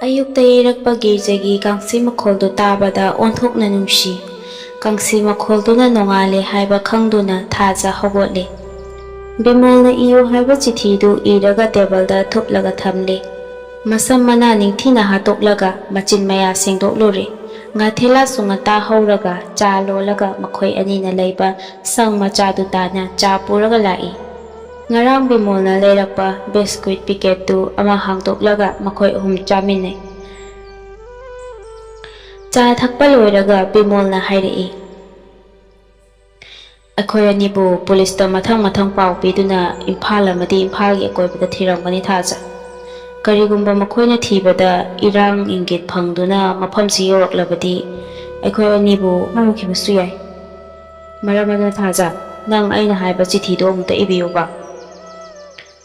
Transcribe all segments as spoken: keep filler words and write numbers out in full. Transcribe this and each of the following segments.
ꯑꯌꯨꯛꯇ ꯌꯩꯔꯛꯄ ꯒꯤꯔꯖꯒꯤ ꯀꯥꯡꯁꯤ ꯃꯈꯣꯜꯗꯨ ꯇꯥꯕꯗ ꯑꯣꯟꯊꯣꯛꯅ ꯅꯨꯡꯁꯤ꯫ ꯀꯥꯡꯁꯤ ꯃꯈꯣꯜꯗꯨꯅ ꯅꯣꯡꯉꯥꯜꯂꯦ ꯍꯥꯏꯕ ꯈꯪꯗꯨꯅ ꯊꯥꯖ ꯍꯧꯒꯠꯂꯦ꯫ ꯕꯤꯃꯣꯜꯅ ꯏꯌꯨ ꯍꯥꯏꯕ ꯆꯤꯊꯤꯗꯨ ꯏꯔꯒ ꯇꯦꯕꯜꯗ ꯊꯨꯞꯂꯒ ꯊꯝꯂꯦ꯫ ꯃꯁꯝ ꯃꯅꯥ ꯅꯤꯡꯊꯤꯅ ꯍꯥꯠꯇꯣꯛꯂꯒ ꯃꯆꯤꯟ ꯃꯌꯥ ꯁꯦꯡꯗꯣꯛꯂꯨꯔꯦ꯫ ꯉꯥꯊꯦꯂꯥꯁꯨ ꯉꯟꯇꯥ ꯍꯧꯔꯒ ꯆꯥ ꯂꯣꯜꯂꯒ ꯃꯈꯣꯏ ꯑꯅꯤꯅ ꯂꯩꯕ ꯁꯪ ꯃꯆꯥꯗꯨ ꯇꯥꯟꯅ ꯆꯥ ꯄꯨꯔꯒ ꯂꯥꯛꯏ꯫ ꯉꯔꯥꯡ ꯕꯤꯃꯣꯜꯅ ꯂꯩꯔꯛꯄ ꯕꯤꯁꯀ꯭ꯋꯤꯠ ꯄꯤꯀꯦꯠꯇꯨ ꯑꯃ ꯍꯥꯡꯗꯣꯛꯂꯒ ꯃꯈꯣꯏ ꯑꯍꯨꯝ ꯆꯥꯃꯤꯟꯅꯩ꯫ ꯆꯥ ꯊꯛꯄ ꯂꯣꯏꯔꯒ ꯕꯤꯃꯣꯜꯅ ꯍꯥꯏꯔꯛꯏ, "ꯑꯩꯈꯣꯏ ꯑꯅꯤꯕꯨ ꯄꯨꯂꯤꯁꯇ ꯃꯊꯪ ꯃꯊꯪ ꯄꯥꯎ ꯄꯤꯗꯨꯅ ꯏꯝꯐꯥꯜ ꯑꯃꯗꯤ ꯏꯝꯐꯥꯜꯒꯤ ꯑꯀꯣꯏꯕꯗ ꯊꯤꯔꯝꯒꯅꯤ ꯊꯥꯖ꯫ ꯀꯔꯤꯒꯨꯝꯕ ꯃꯈꯣꯏꯅ ꯊꯤꯕꯗ ꯏꯔꯥꯡ ꯏꯪꯒꯤꯠ ꯐꯪꯗꯨꯅ ꯃꯐꯝꯁꯤ ꯌꯧꯔꯛꯂꯕꯗꯤ ꯑꯩꯈꯣꯏ ꯑꯅꯤꯕꯨ ꯃꯥꯡꯈꯤꯕꯁꯨ ꯌꯥꯏ꯫ ꯃꯔꯝ ꯑꯗꯨꯅ ꯊꯥꯖ, ꯅꯪ ꯑꯩꯅ ꯍꯥꯏꯕ ꯆꯤꯊꯤꯗꯣ ꯑꯃꯨꯛꯇ ꯏꯕꯤꯌꯨꯕ꯫"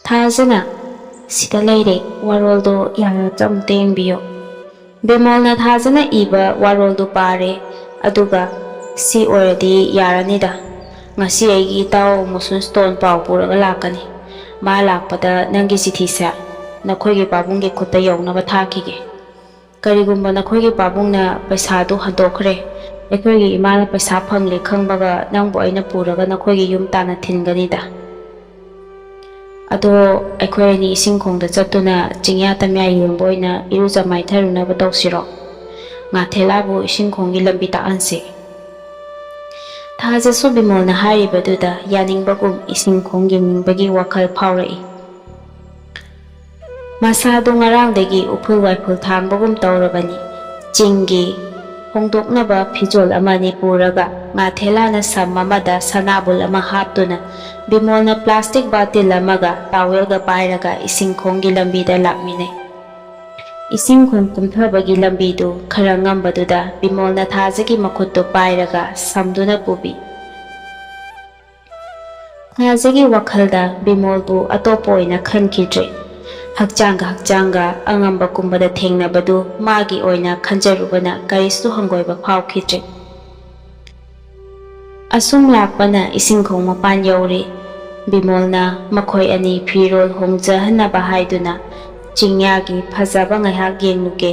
ꯊꯥꯖꯅ, "ꯁꯤꯗ ꯂꯩꯔꯦ, ꯋꯥꯔꯣꯜꯗꯣ ꯌꯥꯔꯗ꯭ꯔ ꯑꯃꯨꯛꯇ ꯌꯦꯡꯕꯤꯌꯣ꯫" ꯕꯤꯃꯣꯜꯅ ꯊꯥꯖꯅ ꯏꯕ ꯋꯥꯔꯣꯜꯗꯨ ꯄꯥꯔꯦ, ꯑꯗꯨꯒ, "ꯁꯤ ꯑꯣꯏꯔꯗꯤ ꯌꯥꯔꯅꯤꯗ꯫ ꯉꯁꯤ ꯑꯩꯒꯤ ꯏꯇꯥꯎ ꯃꯨꯁꯨꯟ ꯁ꯭ꯇꯣꯟ ꯄꯥꯎ ꯄꯨꯔꯒ ꯂꯥꯛꯀꯅꯤ꯫ ꯃꯥ ꯂꯥꯛꯄꯗ ꯅꯪꯒꯤ ꯆꯤꯊꯤꯁꯦ ꯅꯈꯣꯏꯒꯤ ꯄꯥꯕꯨꯡꯒꯤ ꯈꯨꯠꯇ ꯌꯧꯅꯕ ꯊꯥꯈꯤꯒꯦ꯫ ꯀꯔꯤꯒꯨꯝꯕ ꯅꯈꯣꯏꯒꯤ ꯄꯥꯕꯨꯡꯅ ꯄꯩꯁꯥꯗꯨ ꯍꯟꯗꯣꯛꯈ꯭ꯔꯦ, ꯑꯩꯈꯣꯏꯒꯤ ꯏꯃꯥꯅ ꯄꯩꯁꯥ ꯐꯪꯂꯦ ꯈꯪꯕꯒ ꯅꯪꯕꯨ ꯑꯩꯅ ꯄꯨꯔꯒ ꯅꯈꯣꯏꯒꯤ ꯌꯨꯝ ꯇꯥꯟꯅ ꯊꯤꯟꯒꯅꯤꯗ꯫ ꯑꯗꯣ ꯑꯩꯈꯣꯏ ꯑꯅꯤ ꯏꯁꯤꯡ ꯈꯣꯡꯗ ꯆꯠꯇꯨꯅ ꯆꯤꯡꯌꯥ ꯇꯝꯌꯥ ꯌꯦꯡꯕ ꯑꯣꯏꯅ ꯏꯔꯨꯖ ꯃꯥꯏꯊꯔꯨꯅꯕ ꯇꯧꯁꯤꯔꯣ? ꯉꯥꯊꯦꯂꯥꯕꯨ ꯏꯁꯤꯡ ꯈꯣꯡꯒꯤ ꯂꯝꯕꯤ ꯇꯥꯛꯍꯟꯁꯤ꯫" ꯊꯥꯖꯁꯨ ꯕꯤꯃꯣꯜꯅ ꯍꯥꯏꯔꯤꯕꯗꯨꯗ ꯌꯥꯅꯤꯡꯕꯒꯨꯝ ꯏꯁꯤꯡ ꯈꯣꯡ ꯌꯦꯡꯅꯤꯡꯕꯒꯤ ꯋꯥꯈꯜ ꯐꯥꯎꯔꯛꯏ꯫ ꯃꯁꯥꯗꯨ ꯉꯔꯥꯡꯗꯒꯤ ꯎꯐꯨꯜ ꯋꯥꯏꯐꯨꯜ ꯊꯥꯡꯕꯒꯨꯝ ꯇꯧꯔꯕꯅꯤ꯫ ꯆꯤꯡꯒꯤ ꯍꯣꯡꯗꯣꯛꯅꯕ ꯐꯤꯖꯣꯜ ꯑꯃꯅꯤ ꯄꯨꯔꯒ ꯉꯥꯊꯦꯂꯥꯅ ꯁꯝ ꯑꯃꯗ ꯁꯅꯥꯕꯨꯜ ꯑꯃ ꯍꯥꯞꯇꯨꯅ ꯕꯤꯃꯣꯜꯅ ꯄ꯭ꯂꯥꯁꯇꯤꯛ ꯕꯥꯇꯤꯜ ꯑꯃꯒ ꯇꯥꯋꯦꯜꯒ ꯄꯥꯏꯔꯒ ꯏꯁꯤꯡ ꯈꯣꯡꯒꯤ ꯂꯝꯕꯤꯗ ꯂꯥꯛꯃꯤꯟꯅꯩ꯫ ꯏꯁꯤꯡ ꯈꯣꯡ ꯀꯨꯝꯊꯕꯒꯤ ꯂꯝꯕꯤꯗꯨ ꯈꯔ ꯉꯝꯕꯗꯨꯗ ꯕꯤꯃꯣꯜꯅ ꯊꯥꯖꯒꯤ ꯃꯈꯨꯠꯇꯨ ꯄꯥꯏꯔꯒ ꯁꯝꯗꯨꯅ ꯄꯨꯕꯤ꯫ ꯊꯥꯖꯒꯤ ꯋꯥꯈꯜꯗ ꯕꯤꯃꯣꯜꯕꯨ ꯑꯇꯣꯞꯄ ꯑꯣꯏꯅ ꯈꯟꯈꯤꯗ꯭ꯔꯦ꯫ ꯍꯛꯆꯥꯡꯒ ꯍꯛꯆꯥꯡꯒ ꯑꯉꯝꯕ ꯀꯨꯝꯕꯗ ꯊꯦꯡꯅꯕꯗꯨ ꯃꯥꯒꯤ ꯑꯣꯏꯅ ꯈꯟꯖꯔꯨꯕꯅ ꯀꯔꯤꯁꯨ ꯍꯪꯒꯣꯏꯕ ꯐꯥꯎꯈꯤꯗ꯭ꯔꯦ꯫ ꯑꯁꯨꯝ ꯂꯥꯛꯄꯅ ꯏꯁꯤꯡꯈꯣꯡ ꯃꯄꯥꯟ ꯌꯧꯔꯦ꯫ ꯕꯤꯃꯣꯜꯅ ꯃꯈꯣꯏ ꯑꯅꯤ ꯐꯤꯔꯣꯜ ꯍꯣꯡꯖꯍꯟꯅꯕ ꯍꯥꯏꯗꯨꯅ ꯆꯤꯡꯌꯥꯒꯤ ꯐꯖꯕ ꯉꯥꯏꯍꯥꯛ ꯌꯦꯡꯂꯨꯒꯦ꯫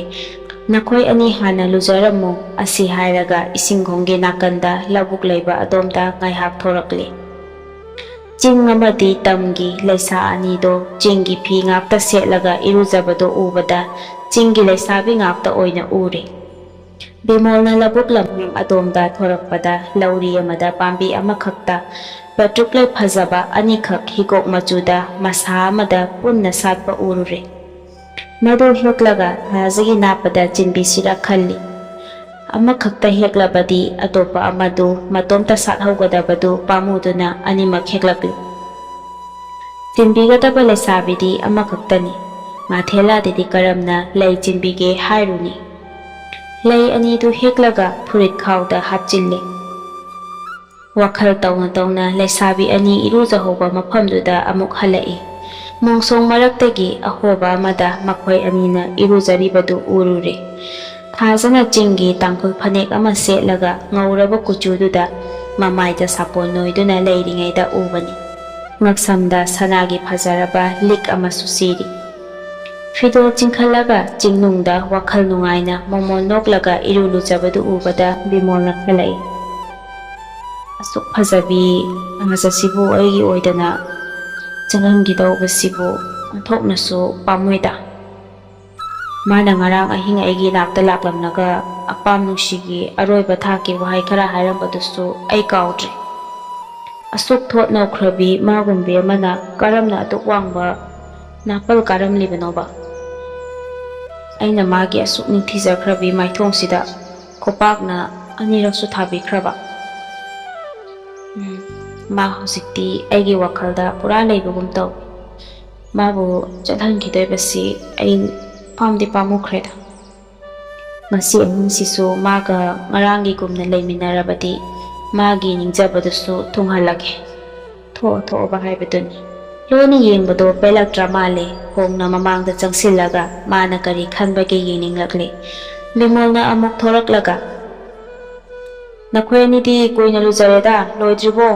ꯅꯈꯣꯏ ꯑꯅꯤ ꯍꯥꯟꯅ ꯂꯨꯖꯔꯝꯃꯨ꯫ ꯑꯁꯤ ꯍꯥꯏꯔꯒ ꯏꯁꯤꯡꯈꯣꯡꯒꯤ ꯅꯥꯀꯟꯗ ꯂꯧꯕꯨꯛ ꯂꯩꯕ ꯑꯗꯣꯝꯗ ꯉꯥꯏꯍꯥꯛ ꯊꯣꯔꯛꯂꯦ꯫ ꯆꯤꯡ ꯑꯃꯗꯤ ꯇꯝꯒꯤ ꯂꯩꯁꯥ ꯑꯅꯤꯗꯣ ꯆꯤꯡꯒꯤ ꯐꯤ ꯉꯥꯛꯇ ꯁꯦꯠꯂꯒ ꯏꯔꯨꯖꯕꯗꯣ ꯎꯕꯗ ꯆꯤꯡꯒꯤ ꯂꯩꯁꯥꯕꯤ ꯉꯥꯛꯇ ꯑꯣꯏꯅ ꯎꯔꯦ꯫ ꯕꯤꯃꯣꯜꯅ ꯂꯧꯕꯨꯛ ꯂꯝꯍꯥꯡ ꯑꯗꯣꯝꯗ ꯊꯣꯔꯛꯄꯗ ꯂꯧꯔꯤ ꯑꯃꯗ ꯄꯥꯝꯕꯤ ꯑꯃꯈꯛꯇ ꯄꯦꯇ꯭ꯔꯨꯛꯂꯩ ꯐꯖꯕ ꯑꯅꯤꯈꯛ ꯍꯤꯒꯣꯛ ꯃꯆꯨꯗ ꯃꯁꯥ ꯑꯃꯗ ꯄꯨꯟꯅ ꯁꯥꯠꯄ ꯎꯔꯨꯔꯦ꯫ ꯃꯗꯨ ꯍꯦꯛꯂꯒ ꯊꯥꯖꯒꯤ ꯅꯥꯞꯄꯗ ꯆꯤꯟꯕꯤꯁꯤꯔ ꯈꯜꯂꯤ꯫ ꯑꯃꯈꯛꯇ ꯍꯦꯛꯂꯕꯗꯤ ꯑꯇꯣꯞꯄ ꯑꯃꯗꯨ ꯃꯇꯣꯝꯇ ꯁꯥꯠꯍꯧꯒꯗꯕꯗꯨ ꯄꯥꯝꯃꯨꯗꯨꯅ ꯑꯅꯤꯃꯛ ꯍꯦꯛꯂꯛꯂꯤ꯫ ꯆꯤꯟꯕꯤꯒꯗꯕ ꯂꯩꯁꯥꯕꯤꯗꯤ ꯑꯃꯈꯛꯇꯅꯤ꯫ ꯃꯥꯊꯦꯂꯥꯗꯗꯤ ꯀꯔꯝꯅ ꯂꯩ ꯆꯤꯟꯕꯤꯒꯦ ꯍꯥꯏꯔꯨꯅꯤ? ꯂꯩ ꯑꯅꯤꯗꯨ ꯍꯦꯛꯂꯒ ꯐꯨꯔꯤꯠ ꯈꯥꯎꯗ ꯍꯥꯞꯆꯤꯜꯂꯦ꯫ ꯋꯥꯈꯜ ꯇꯧꯅ ꯇꯧꯅ ꯂꯩꯁꯥꯕꯤ ꯑꯅꯤ ꯏꯔꯨꯖꯍꯧꯕ ꯃꯐꯝꯗꯨꯗ ꯑꯃꯨꯛ ꯍꯜꯂꯛꯏ꯫ ꯃꯣꯡꯁꯣꯡ ꯃꯔꯛꯇꯒꯤ ꯑꯍꯣꯕ ꯑꯃꯗ ꯃꯈꯣꯏ ꯑꯅꯤꯅ ꯏꯔꯨꯖꯔꯤꯕꯗꯨ ꯎꯔꯨꯔꯦ꯫ ꯊꯥꯖꯅ ꯆꯤꯡꯒꯤ ꯇꯥꯡꯈꯨꯜ ꯐꯅꯦꯛ ꯑꯃ ꯁꯦꯠꯂꯒ ꯉꯧꯔꯕ ꯀꯨꯆꯨꯗꯨꯗ ꯃꯃꯥꯏꯗ ꯁꯥꯄꯣꯟ ꯅꯣꯏꯗꯨꯅ ꯂꯩꯔꯤꯉꯩꯗ ꯎꯕꯅꯤ꯫ ꯉꯛꯁꯝꯗ ꯁꯅꯥꯒꯤ ꯐꯖꯔꯕ ꯂꯤꯛ ꯑꯃꯁꯨ ꯁꯤꯔꯤ꯫ ꯐꯤꯗꯣꯜ ꯆꯤꯡꯈꯠꯂꯒ ꯆꯤꯡꯅꯨꯡꯗ ꯋꯥꯈꯜ ꯅꯨꯡꯉꯥꯏꯅ ꯃꯣꯃꯣꯟ ꯅꯣꯛꯂꯒ ꯏꯔꯨ ꯂꯨꯖꯕꯗꯨ ꯎꯕꯗ ꯕꯤꯃꯣꯜꯅ ꯈꯜꯂꯛꯏ, "ꯑꯁꯨꯛ ꯐꯖꯕꯤ ꯊꯥꯖꯁꯤꯕꯨ ꯑꯩꯒꯤ ꯑꯣꯏꯗꯅ ꯆꯠꯍꯟꯈꯤꯗꯧꯕꯁꯤꯕꯨ ꯑꯣꯟꯊꯣꯛꯅꯁꯨ ꯄꯥꯝꯃꯨꯏꯗ꯫ ꯃꯥꯅ ꯉꯔꯥꯡ ꯑꯍꯤꯡ ꯑꯩꯒꯤ ꯅꯥꯛꯇ ꯂꯥꯛꯂꯝꯂꯒ ꯑꯄꯥꯝ ꯅꯨꯡꯁꯤꯒꯤ ꯑꯔꯣꯏꯕ ꯊꯥꯛꯀꯤ ꯋꯥꯍꯩ ꯈꯔ ꯍꯥꯏꯔꯝꯕꯗꯨꯁꯨ ꯑꯩ ꯀꯥꯎꯗ꯭ꯔꯤ꯫ ꯑꯁꯨꯛ ꯊꯣꯠ ꯅꯧꯈ꯭ꯔꯕꯤ ꯃꯥꯒꯨꯝꯕꯤ ꯑꯃꯅ ꯀꯔꯝꯅ ꯑꯗꯨꯛ ꯋꯥꯡꯕ ꯅꯥꯄꯜ ꯀꯥꯔꯝꯂꯤꯕꯅꯣꯕ? ꯑꯩꯅ ꯃꯥꯒꯤ ꯑꯁꯨꯛ ꯅꯤꯡꯊꯤꯖꯈ꯭ꯔꯕꯤ ꯃꯥꯏꯊꯣꯡꯁꯤꯗ ꯈꯨꯄꯥꯛꯅ ꯑꯅꯤꯔꯛꯁꯨ ꯊꯥꯕꯤꯈ꯭ꯔꯕ꯫ ꯎꯝ, ꯃꯥ ꯍꯧꯖꯤꯛꯇꯤ ꯑꯩꯒꯤ ꯋꯥꯈꯜꯗ ꯄꯨꯔꯥ ꯂꯩꯕꯒꯨꯝ ꯇꯧꯏ꯫ ꯃꯥꯕꯨ ꯆꯠꯍꯟꯈꯤꯗꯣꯏꯕꯁꯤ ꯑꯩ ꯄꯥꯝꯗꯤ ꯄꯥꯝꯃꯨꯈ꯭ꯔꯦꯗ꯫ ꯉꯁꯤ ꯑꯍꯤꯡꯁꯤꯁꯨ ꯃꯥꯒ ꯉꯔꯥꯡꯒꯤꯒꯨꯝꯅ ꯂꯩꯃꯤꯟꯅꯔꯕꯗꯤ ꯃꯥꯒꯤ ꯅꯤꯡꯖꯕꯗꯨꯁꯨ ꯊꯨꯡꯍꯜꯂꯒꯦ꯫ ꯊꯣꯛꯑ ꯊꯣꯛꯑꯕ ꯍꯥꯏꯕꯗꯨꯅꯤ꯫" ꯂꯣꯏꯅ ꯌꯦꯡꯕꯗꯣ ꯄꯦꯜꯂꯛꯇ꯭ꯔ ꯃꯥꯜꯂꯦ꯫ ꯍꯣꯡꯅ ꯃꯃꯥꯡꯗ ꯆꯪꯁꯤꯜꯂꯒ ꯃꯥꯅ ꯀꯔꯤ ꯈꯟꯕꯒꯦ ꯌꯦꯡꯅꯤꯡꯂꯛꯂꯦ꯫ ꯕꯤꯃꯣꯜꯅ ꯑꯃꯨꯛ ꯊꯣꯔꯛꯂꯒ, "ꯅꯈꯣꯏ ꯑꯅꯤꯗꯤ ꯀꯨꯏꯅ ꯂꯨꯖꯔꯦꯗ, ꯂꯣꯏꯗ꯭ꯔꯤꯕꯣ?"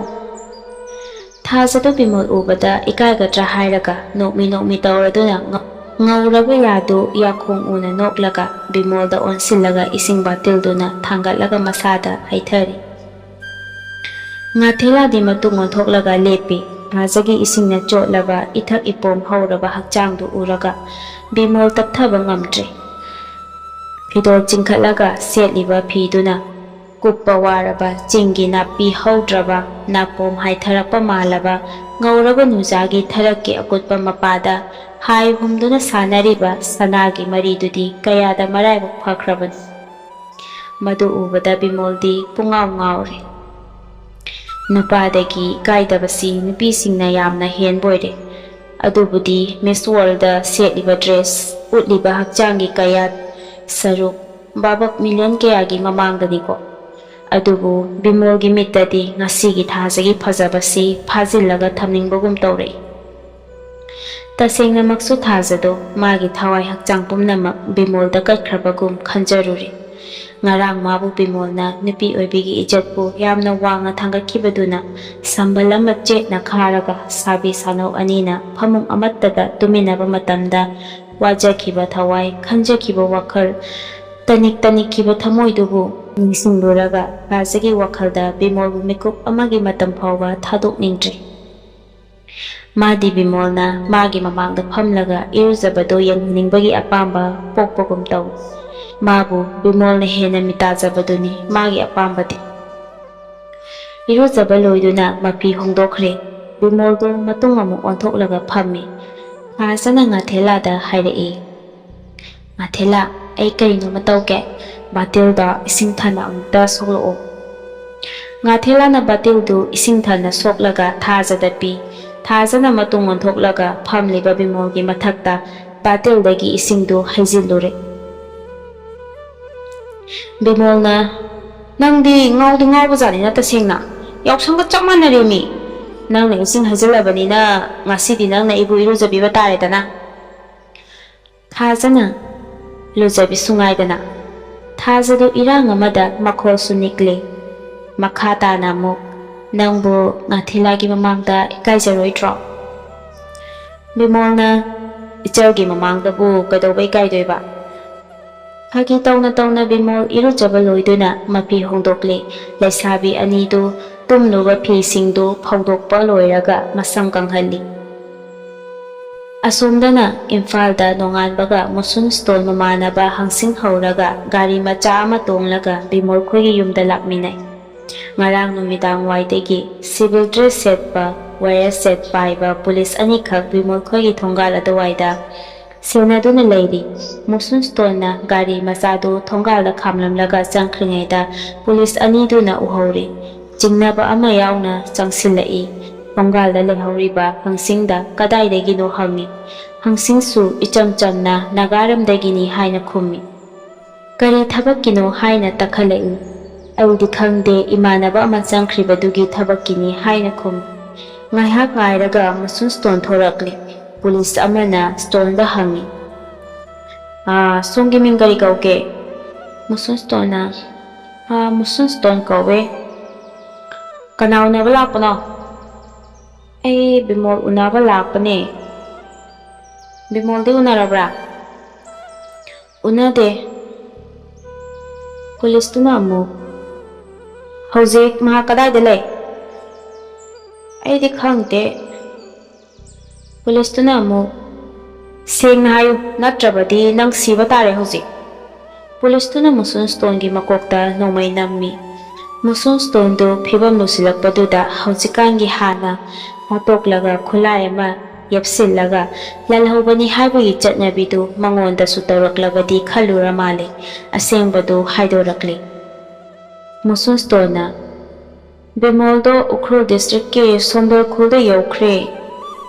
ꯊꯥꯖꯗꯣ ꯕꯤꯃꯣꯜ ꯎꯕꯗ ꯏꯀꯥꯏꯒꯗ꯭ꯔꯥ ꯍꯥꯏꯔꯒ ꯅꯣꯛꯃꯤ ꯅꯣꯛꯃꯤ ꯇꯧꯔꯗꯨꯅ ꯉ- ꯉꯧꯔꯕ ꯌꯥꯗꯨ ꯌꯥꯈꯣꯡ ꯎꯅ ꯅꯣꯛꯂꯒ ꯕꯤꯃꯣꯜꯗ ꯑꯣꯟꯁꯤꯜꯂꯒ ꯏꯁꯤꯡ ꯕꯥꯇꯤꯜꯗꯨꯅ ꯊꯥꯡꯒꯠꯂꯒ ꯃꯁꯥꯗ ꯍꯩꯊꯔꯤ꯫ ꯉꯥꯊꯦꯂꯥꯗꯤ ꯃꯇꯨꯡ ꯑꯣꯟꯊꯣꯛꯂꯒ ꯂꯦꯞꯄꯤ꯫ ꯊꯥꯖꯒꯤ ꯏꯁꯤꯡꯅ ꯆꯣꯠꯂꯕ ꯏꯊꯛ ꯏꯄꯣꯝ ꯍꯧꯔꯕ ꯍꯛꯆꯥꯡꯗꯨ ꯎꯔꯒ ꯕꯤꯃꯣꯜ ꯇꯞꯊꯕ ꯉꯝꯗ꯭ꯔꯦ꯫ ꯐꯤꯗꯣꯜ ꯆꯤꯡꯈꯠꯂꯒ ꯁꯦꯠꯂꯤꯕ ꯐꯤꯗꯨꯅ ꯀꯨꯞꯄ ꯋꯥꯔꯕ ꯆꯤꯡꯒꯤ ꯅꯥꯄꯤ ꯍꯧꯗ꯭ꯔꯕ ꯅꯥꯄꯣꯝ ꯍꯥꯏꯊꯔꯛꯄ ꯃꯥꯜꯂꯕ ꯉꯧꯔꯕ ꯅꯨꯡꯖꯥꯒꯤ ꯊꯔꯛꯀꯤ ꯑꯀꯨꯠꯄ ꯃꯄꯥꯗ ꯍꯥꯏ ꯍꯨꯝꯗꯨꯅ ꯁꯥꯟꯅꯔꯤꯕ ꯁꯅꯥꯒꯤ ꯃꯔꯤꯗꯨꯗꯤ ꯀꯌꯥꯗ ꯃꯔꯥꯏꯕꯛ ꯐꯈ꯭ꯔꯕꯅꯤ꯫ ꯃꯗꯨ ꯎꯕꯗ ꯕꯤꯃꯣꯜꯗꯤ ꯄꯨꯡꯉꯥꯎ ꯉꯥꯎꯔꯦ꯫ ꯅꯨꯄꯥꯗꯒꯤ ꯏꯀꯥꯏꯗꯕꯁꯤ ꯅꯨꯄꯤꯁꯤꯡꯅ ꯌꯥꯝꯅ ꯍꯦꯟꯕ ꯑꯣꯏꯔꯦ꯫ ꯑꯗꯨꯕꯨꯗꯤ ꯃꯤꯁ ꯋꯥꯔꯜꯗ ꯁꯦꯠꯂꯤꯕ ꯗ꯭ꯔꯦꯁ, ꯎꯠꯂꯤꯕ ꯍꯛꯆꯥꯡꯒꯤ ꯀꯌꯥꯠ ꯁꯔꯨꯛ, ꯚꯥꯕꯛ ꯃꯤꯂꯤꯌꯟ ꯀꯌꯥꯒꯤ ꯃꯃꯥꯡꯗꯅꯤꯀꯣ꯫ ꯑꯗꯨꯕꯨ ꯕꯤꯃꯣꯜꯒꯤ ꯃꯤꯠꯇꯗꯤ ꯉꯁꯤꯒꯤ ꯊꯥꯖꯒꯤ ꯐꯖꯕꯁꯤ ꯐꯥꯖꯤꯜꯂꯒ ꯊꯝꯅꯤꯡꯕꯒꯨꯝ ꯇꯧꯔꯛꯏ꯫ ꯇꯁꯦꯡꯅꯃꯛꯁꯨ ꯊꯥꯖꯗꯣ ꯃꯥꯒꯤ ꯊꯋꯥꯏ ꯍꯛꯆꯥꯡ ꯄꯨꯝꯅꯃꯛ ꯕꯤꯃꯣꯜꯗ ꯀꯠꯈ꯭ꯔꯕꯒꯨꯝ ꯈꯟꯖꯔꯨꯔꯦ꯫ ꯉꯔꯥꯡ ꯃꯥꯕꯨ ꯕꯤꯃꯣꯜꯅ ꯅꯨꯄꯤ ꯑꯣꯏꯕꯤꯒꯤ ꯏꯖꯠꯄꯨ ꯌꯥꯝꯅ ꯋꯥꯡꯅ ꯊꯥꯡꯒꯠꯈꯤꯕꯗꯨꯅ ꯁꯝꯕꯜ ꯑꯃ ꯆꯦꯠꯅ ꯈꯥꯔꯒ ꯁꯥꯕꯤ ꯁꯥꯅꯧ ꯑꯅꯤꯅ ꯐꯃꯨꯡ ꯑꯃꯠꯇꯗ ꯇꯨꯃꯤꯟꯅꯕ ꯃꯇꯝꯗ ꯋꯥꯖꯈꯤꯕ ꯊꯋꯥꯏ, ꯈꯟꯖꯈꯤꯕ ꯋꯥꯈꯜ, ꯇꯅꯤꯛ ꯇꯅꯤꯛꯈꯤꯕ ꯊꯃꯣꯏꯗꯨꯕꯨ ꯅꯤꯡꯁꯤꯡꯂꯨꯔꯒ ꯊꯥꯖꯒꯤ ꯋꯥꯈꯜꯗ ꯕꯤꯃꯣꯜꯕꯨ ꯃꯤꯀꯨꯞ ꯑꯃꯒꯤ ꯃꯇꯝ ꯐꯥꯎꯕ ꯊꯥꯗꯣꯛꯅꯤꯡꯗ꯭ꯔꯦ꯫ ꯃꯥꯗꯤ ꯕꯤꯃꯣꯜꯅ ꯃꯥꯒꯤ ꯃꯃꯥꯡꯗ ꯐꯝꯂꯒ ꯏꯔꯨꯖꯕꯗꯨ ꯌꯦꯡꯍꯟꯅꯤꯡꯕꯒꯤ ꯑꯄꯥꯝꯕ ꯄꯣꯛꯄꯒꯨꯝ ꯇꯧꯏ꯫ ꯃꯥꯕꯨ ꯕꯤꯃꯣꯜꯅ ꯍꯦꯟꯅ ꯃꯤꯇꯥꯖꯕꯗꯨꯅꯤ ꯃꯥꯒꯤ ꯑꯄꯥꯝꯕꯗꯤ꯫ ꯏꯔꯨꯖꯕ ꯂꯣꯏꯗꯨꯅ ꯃꯐꯤ ꯍꯣꯡꯗꯣꯛꯈ꯭ꯔꯦ꯫ ꯕꯤꯃꯣꯜꯗꯨ ꯃꯇꯨꯡ ꯑꯃꯨꯛ ꯑꯣꯟꯊꯣꯛꯂꯒ ꯐꯝꯃꯤ꯫ ꯊꯥꯖꯅ ꯉꯥꯊꯦꯂꯥꯗ ꯍꯥꯏꯔꯛꯏ, "ꯉꯥꯊꯦꯂꯥ, ꯑꯩ ꯀꯔꯤꯅꯣꯃ ꯇꯧꯒꯦ꯫ ꯕꯥꯇꯤꯜꯗꯣ ꯏꯁꯤꯡ ꯊꯟꯅ ꯑꯃꯨꯛꯇ ꯁꯣꯛꯂꯛꯑꯣ꯫" ꯉꯥꯊꯦꯂꯥꯅ ꯕꯥꯇꯤꯜꯗꯨ ꯏꯁꯤꯡ ꯊꯟꯅ ꯁꯣꯛꯂꯒ ꯊꯥꯖꯗ ꯄꯤ꯫ ꯊꯥꯖꯅ ꯃꯇꯨꯡ ꯑꯣꯟꯊꯣꯛꯂꯒ ꯐꯝꯂꯤꯕ ꯕꯤꯃꯣꯜꯒꯤ ꯃꯊꯛꯇ ꯕꯥꯇꯤꯜꯗꯒꯤ ꯏꯁꯤꯡꯗꯨ ꯍꯩꯖꯤꯜꯂꯨꯔꯦ꯫ ꯕꯤꯃꯣꯜꯅ, "ꯅꯪꯗꯤ ꯉꯥꯎꯗꯤ ꯉꯥꯎꯕꯖꯥꯠꯅꯤꯅ ꯇꯁꯦꯡꯅ꯫ ꯌꯥꯎꯁꯪꯒ ꯆꯞ ꯃꯥꯟꯅꯔꯦꯃꯤ꯫ ꯅꯪꯅ ꯏꯁꯤꯡ ꯍꯩꯖꯤꯜꯂꯕꯅꯤꯅ ꯉꯁꯤꯗꯤ ꯅꯪꯅ ꯑꯩꯕꯨ ꯏꯔꯨꯖꯕꯤꯕ ꯇꯥꯔꯦꯗꯅ꯫" ꯊꯥꯖꯅ ꯂꯨꯖꯕꯤꯁꯨ ꯉꯥꯏꯗꯅ ꯊꯥꯖꯗꯨ ꯏꯔꯥꯡ ꯑꯃꯗ ꯃꯈꯣꯜꯁꯨ ꯅꯤꯛꯂꯦ꯫ ꯃꯈꯥ ꯇꯥꯅ ꯑꯃꯨꯛ, "ꯅꯪꯕꯨ ꯉꯥꯊꯦꯂꯥꯒꯤ ꯃꯃꯥꯡꯗ ꯏꯀꯥꯏꯖꯔꯣꯏꯗ꯭ꯔꯣ?" ꯕꯤꯃꯣꯜꯅ, ꯏꯆꯜꯒꯤ ꯃꯃꯥꯡꯗꯕꯨ ꯀꯩꯗꯧꯕꯩ ꯀꯥꯏꯗꯣꯏꯕ? ꯐꯥꯒꯤ ꯇꯧꯅ ꯇꯧꯅ ꯕꯤꯃꯣꯜ ꯏꯔꯨꯖꯕ ꯂꯣꯏꯗꯨꯅ ꯃꯐꯤ ꯍꯣꯡꯗꯣꯛꯂꯦ꯫ ꯂꯩꯁꯥꯕꯤ ꯑꯅꯤꯗꯨ ꯇꯨꯝꯂꯨꯕ ꯐꯤꯁꯤꯡꯗꯨ ꯐꯧꯗꯣꯛꯄ ꯂꯣꯏꯔꯒ ꯃꯁꯝ ꯀꯪꯍꯜꯂꯤ꯫ ꯑꯁꯣꯝꯗꯅ ꯏꯝꯐꯥꯜꯗ ꯅꯣꯡꯉꯥꯟꯕꯒ ꯃꯨꯁꯨꯟ ꯁ꯭ꯇꯣꯟ ꯃꯃꯥꯟꯅꯕ ꯍꯪꯁꯤꯡ ꯍꯧꯔꯒ ꯒꯥꯔꯤ ꯃꯆꯥ ꯑꯃ ꯇꯣꯡꯂꯒ ꯕꯤꯃꯣꯜ ꯈꯣꯏꯒꯤ ꯌꯨꯝꯗ ꯂꯥꯛꯃꯤꯟꯅꯩ꯫ ꯉꯔꯥꯡ ꯅꯨꯃꯤꯗꯥꯡ ꯋꯥꯏꯗꯒꯤ civil dress ꯁꯦꯠꯄ, ꯋꯥꯌꯔ ꯁꯦꯠ ꯄꯥꯏꯕ ꯄꯨꯂꯤꯁ ꯑꯅꯤꯈꯛ ꯕꯤꯃꯣꯜ ꯈꯣꯏꯒꯤ ꯊꯣꯡꯒꯥꯜ ꯑꯗꯨꯋꯥꯏꯗ ꯁꯦꯟꯅꯗꯨꯅ ꯂꯩꯔꯤ꯫ ꯃꯨꯁꯨꯟ ꯁ꯭ꯇꯣꯟꯅ ꯒꯥꯔꯤ ꯃꯆꯥꯗꯨ ꯊꯣꯡꯒꯥꯜꯗ ꯈꯥꯝꯂꯝꯂꯒ ꯆꯪꯈ꯭ꯔꯤꯉꯩꯗ ꯄꯨꯂꯤꯁ ꯑꯅꯤꯗꯨꯅ ꯎꯍꯧꯔꯤ꯫ ꯆꯤꯡꯅꯕ ꯑꯃ ꯌꯥꯎꯅ ꯆꯪꯁꯤꯜꯂꯛꯏ꯫ ꯊꯣꯡꯒꯥꯜꯗ ꯂꯩꯍꯧꯔꯤꯕ ꯍꯪꯁꯤꯡꯗ ꯀꯗꯥꯏꯗꯒꯤꯅꯣ ꯍꯪꯉꯤ꯫ ꯍꯪꯁꯤꯡꯁꯨ ꯏꯆꯝ ꯆꯝꯅ ꯅꯥꯒꯥꯔꯝꯗꯒꯤꯅꯤ ꯍꯥꯏꯅ ꯈꯨꯝꯃꯤ꯫ ꯀꯔꯤ ꯊꯕꯛꯀꯤꯅꯣ ꯍꯥꯏꯅ ꯇꯛꯈꯠꯂꯛꯏ꯫ ꯑꯩꯗꯤ ꯈꯪꯗꯦ, ꯏꯃꯥꯟꯅꯕ ꯑꯃ ꯆꯪꯈ꯭ꯔꯤꯕꯗꯨꯒꯤ ꯊꯕꯛꯀꯤꯅꯤ ꯍꯥꯏꯅ ꯈꯨꯝꯃꯤ꯫ ꯉꯥꯏꯍꯥꯛ ꯉꯥꯏꯔꯒ ꯃꯨꯁꯨꯟ ꯁ꯭ꯇꯣꯟ ꯊꯣꯔꯛꯂꯤ꯫ ꯄꯨꯂꯤꯁ ꯑꯃꯅ ꯁ꯭ꯇꯣꯟꯗ ꯍꯪꯉꯤ, "ꯑꯥ, ꯁꯣꯝꯒꯤ ꯃꯤꯡ ꯀꯔꯤ ꯀꯧꯒꯦ?" ꯃꯨꯁꯨꯟ ꯁ꯭ꯇꯣꯟꯅ, "ꯑꯥ, ꯃꯨꯁꯨꯟ ꯁ꯭ꯇꯣꯟ ꯀꯧꯋꯦ꯫" "ꯀꯅꯥ ꯎꯅꯕ ꯂꯥꯛꯄꯅꯣ?" "ꯑꯩ ꯕꯤꯃꯣꯜ ꯎꯅꯕ ꯂꯥꯛꯄꯅꯦ꯫" "ꯕꯤꯃꯣꯜꯗꯤ ꯎꯅꯔꯕ꯭ꯔꯥ?" "ꯎꯅꯗꯦ꯫" ꯄꯨꯂꯤꯁꯇꯨꯅ ꯑꯃꯨꯛ, "ꯍꯧꯖꯤꯛ ꯃꯍꯥꯛ ꯀꯗꯥꯏꯗ ꯂꯩ?" "ꯑꯩꯗꯤ ꯈꯪꯗꯦ꯫" ꯄꯨꯂꯤꯁꯇꯨꯅ ꯑꯃꯨꯛ, "ꯁꯦꯡꯅ ꯍꯥꯏꯌꯨ, ꯅꯠꯇ꯭ꯔꯕꯗꯤ ꯅꯪ ꯁꯤꯕ ꯇꯥꯔꯦ ꯍꯧꯖꯤꯛ꯫" ꯄꯨꯂꯤꯁꯇꯨꯅ ꯃꯨꯁꯨꯟ ꯁ꯭ꯇꯣꯟꯒꯤ ꯃꯀꯣꯛꯇ ꯅꯣꯡꯃꯩ ꯅꯝꯃꯤ꯫ ꯃꯨꯁꯨꯟ ꯁ꯭ꯇꯣꯟꯗꯨ ꯐꯤꯕꯝ ꯂꯨꯁꯤꯜꯂꯛꯄꯗꯨꯗ ꯍꯧꯖꯤꯛꯀꯥꯟꯒꯤ ꯍꯥꯟꯅ ꯍꯥꯠꯇꯣꯛꯂꯒ ꯈꯨꯠꯂꯥꯏ ꯑꯃ ꯌꯦꯞꯁꯤꯜꯂꯒ ꯂꯜꯍꯧꯕꯅꯤ ꯍꯥꯏꯕꯒꯤ ꯆꯠꯅꯕꯤꯗꯨ ꯃꯉꯣꯟꯗꯁꯨ ꯇꯧꯔꯛꯂꯕꯗꯤ ꯈꯜꯂꯨꯔ ꯃꯥꯜꯂꯦ꯫ ꯑꯁꯦꯡꯕꯗꯨ ꯍꯥꯏꯗꯣꯔꯛꯂꯤ꯫ ꯃꯨꯁꯨꯟ ꯁ꯭ꯇꯣꯟꯅ, "ꯕꯤꯃꯣꯜꯗꯣ ꯎꯈ꯭ꯔꯨꯜ districtꯀꯤ ꯁꯣꯟꯗꯣꯔ ꯈꯨꯜꯗ ꯌꯧꯈ꯭ꯔꯦ꯫"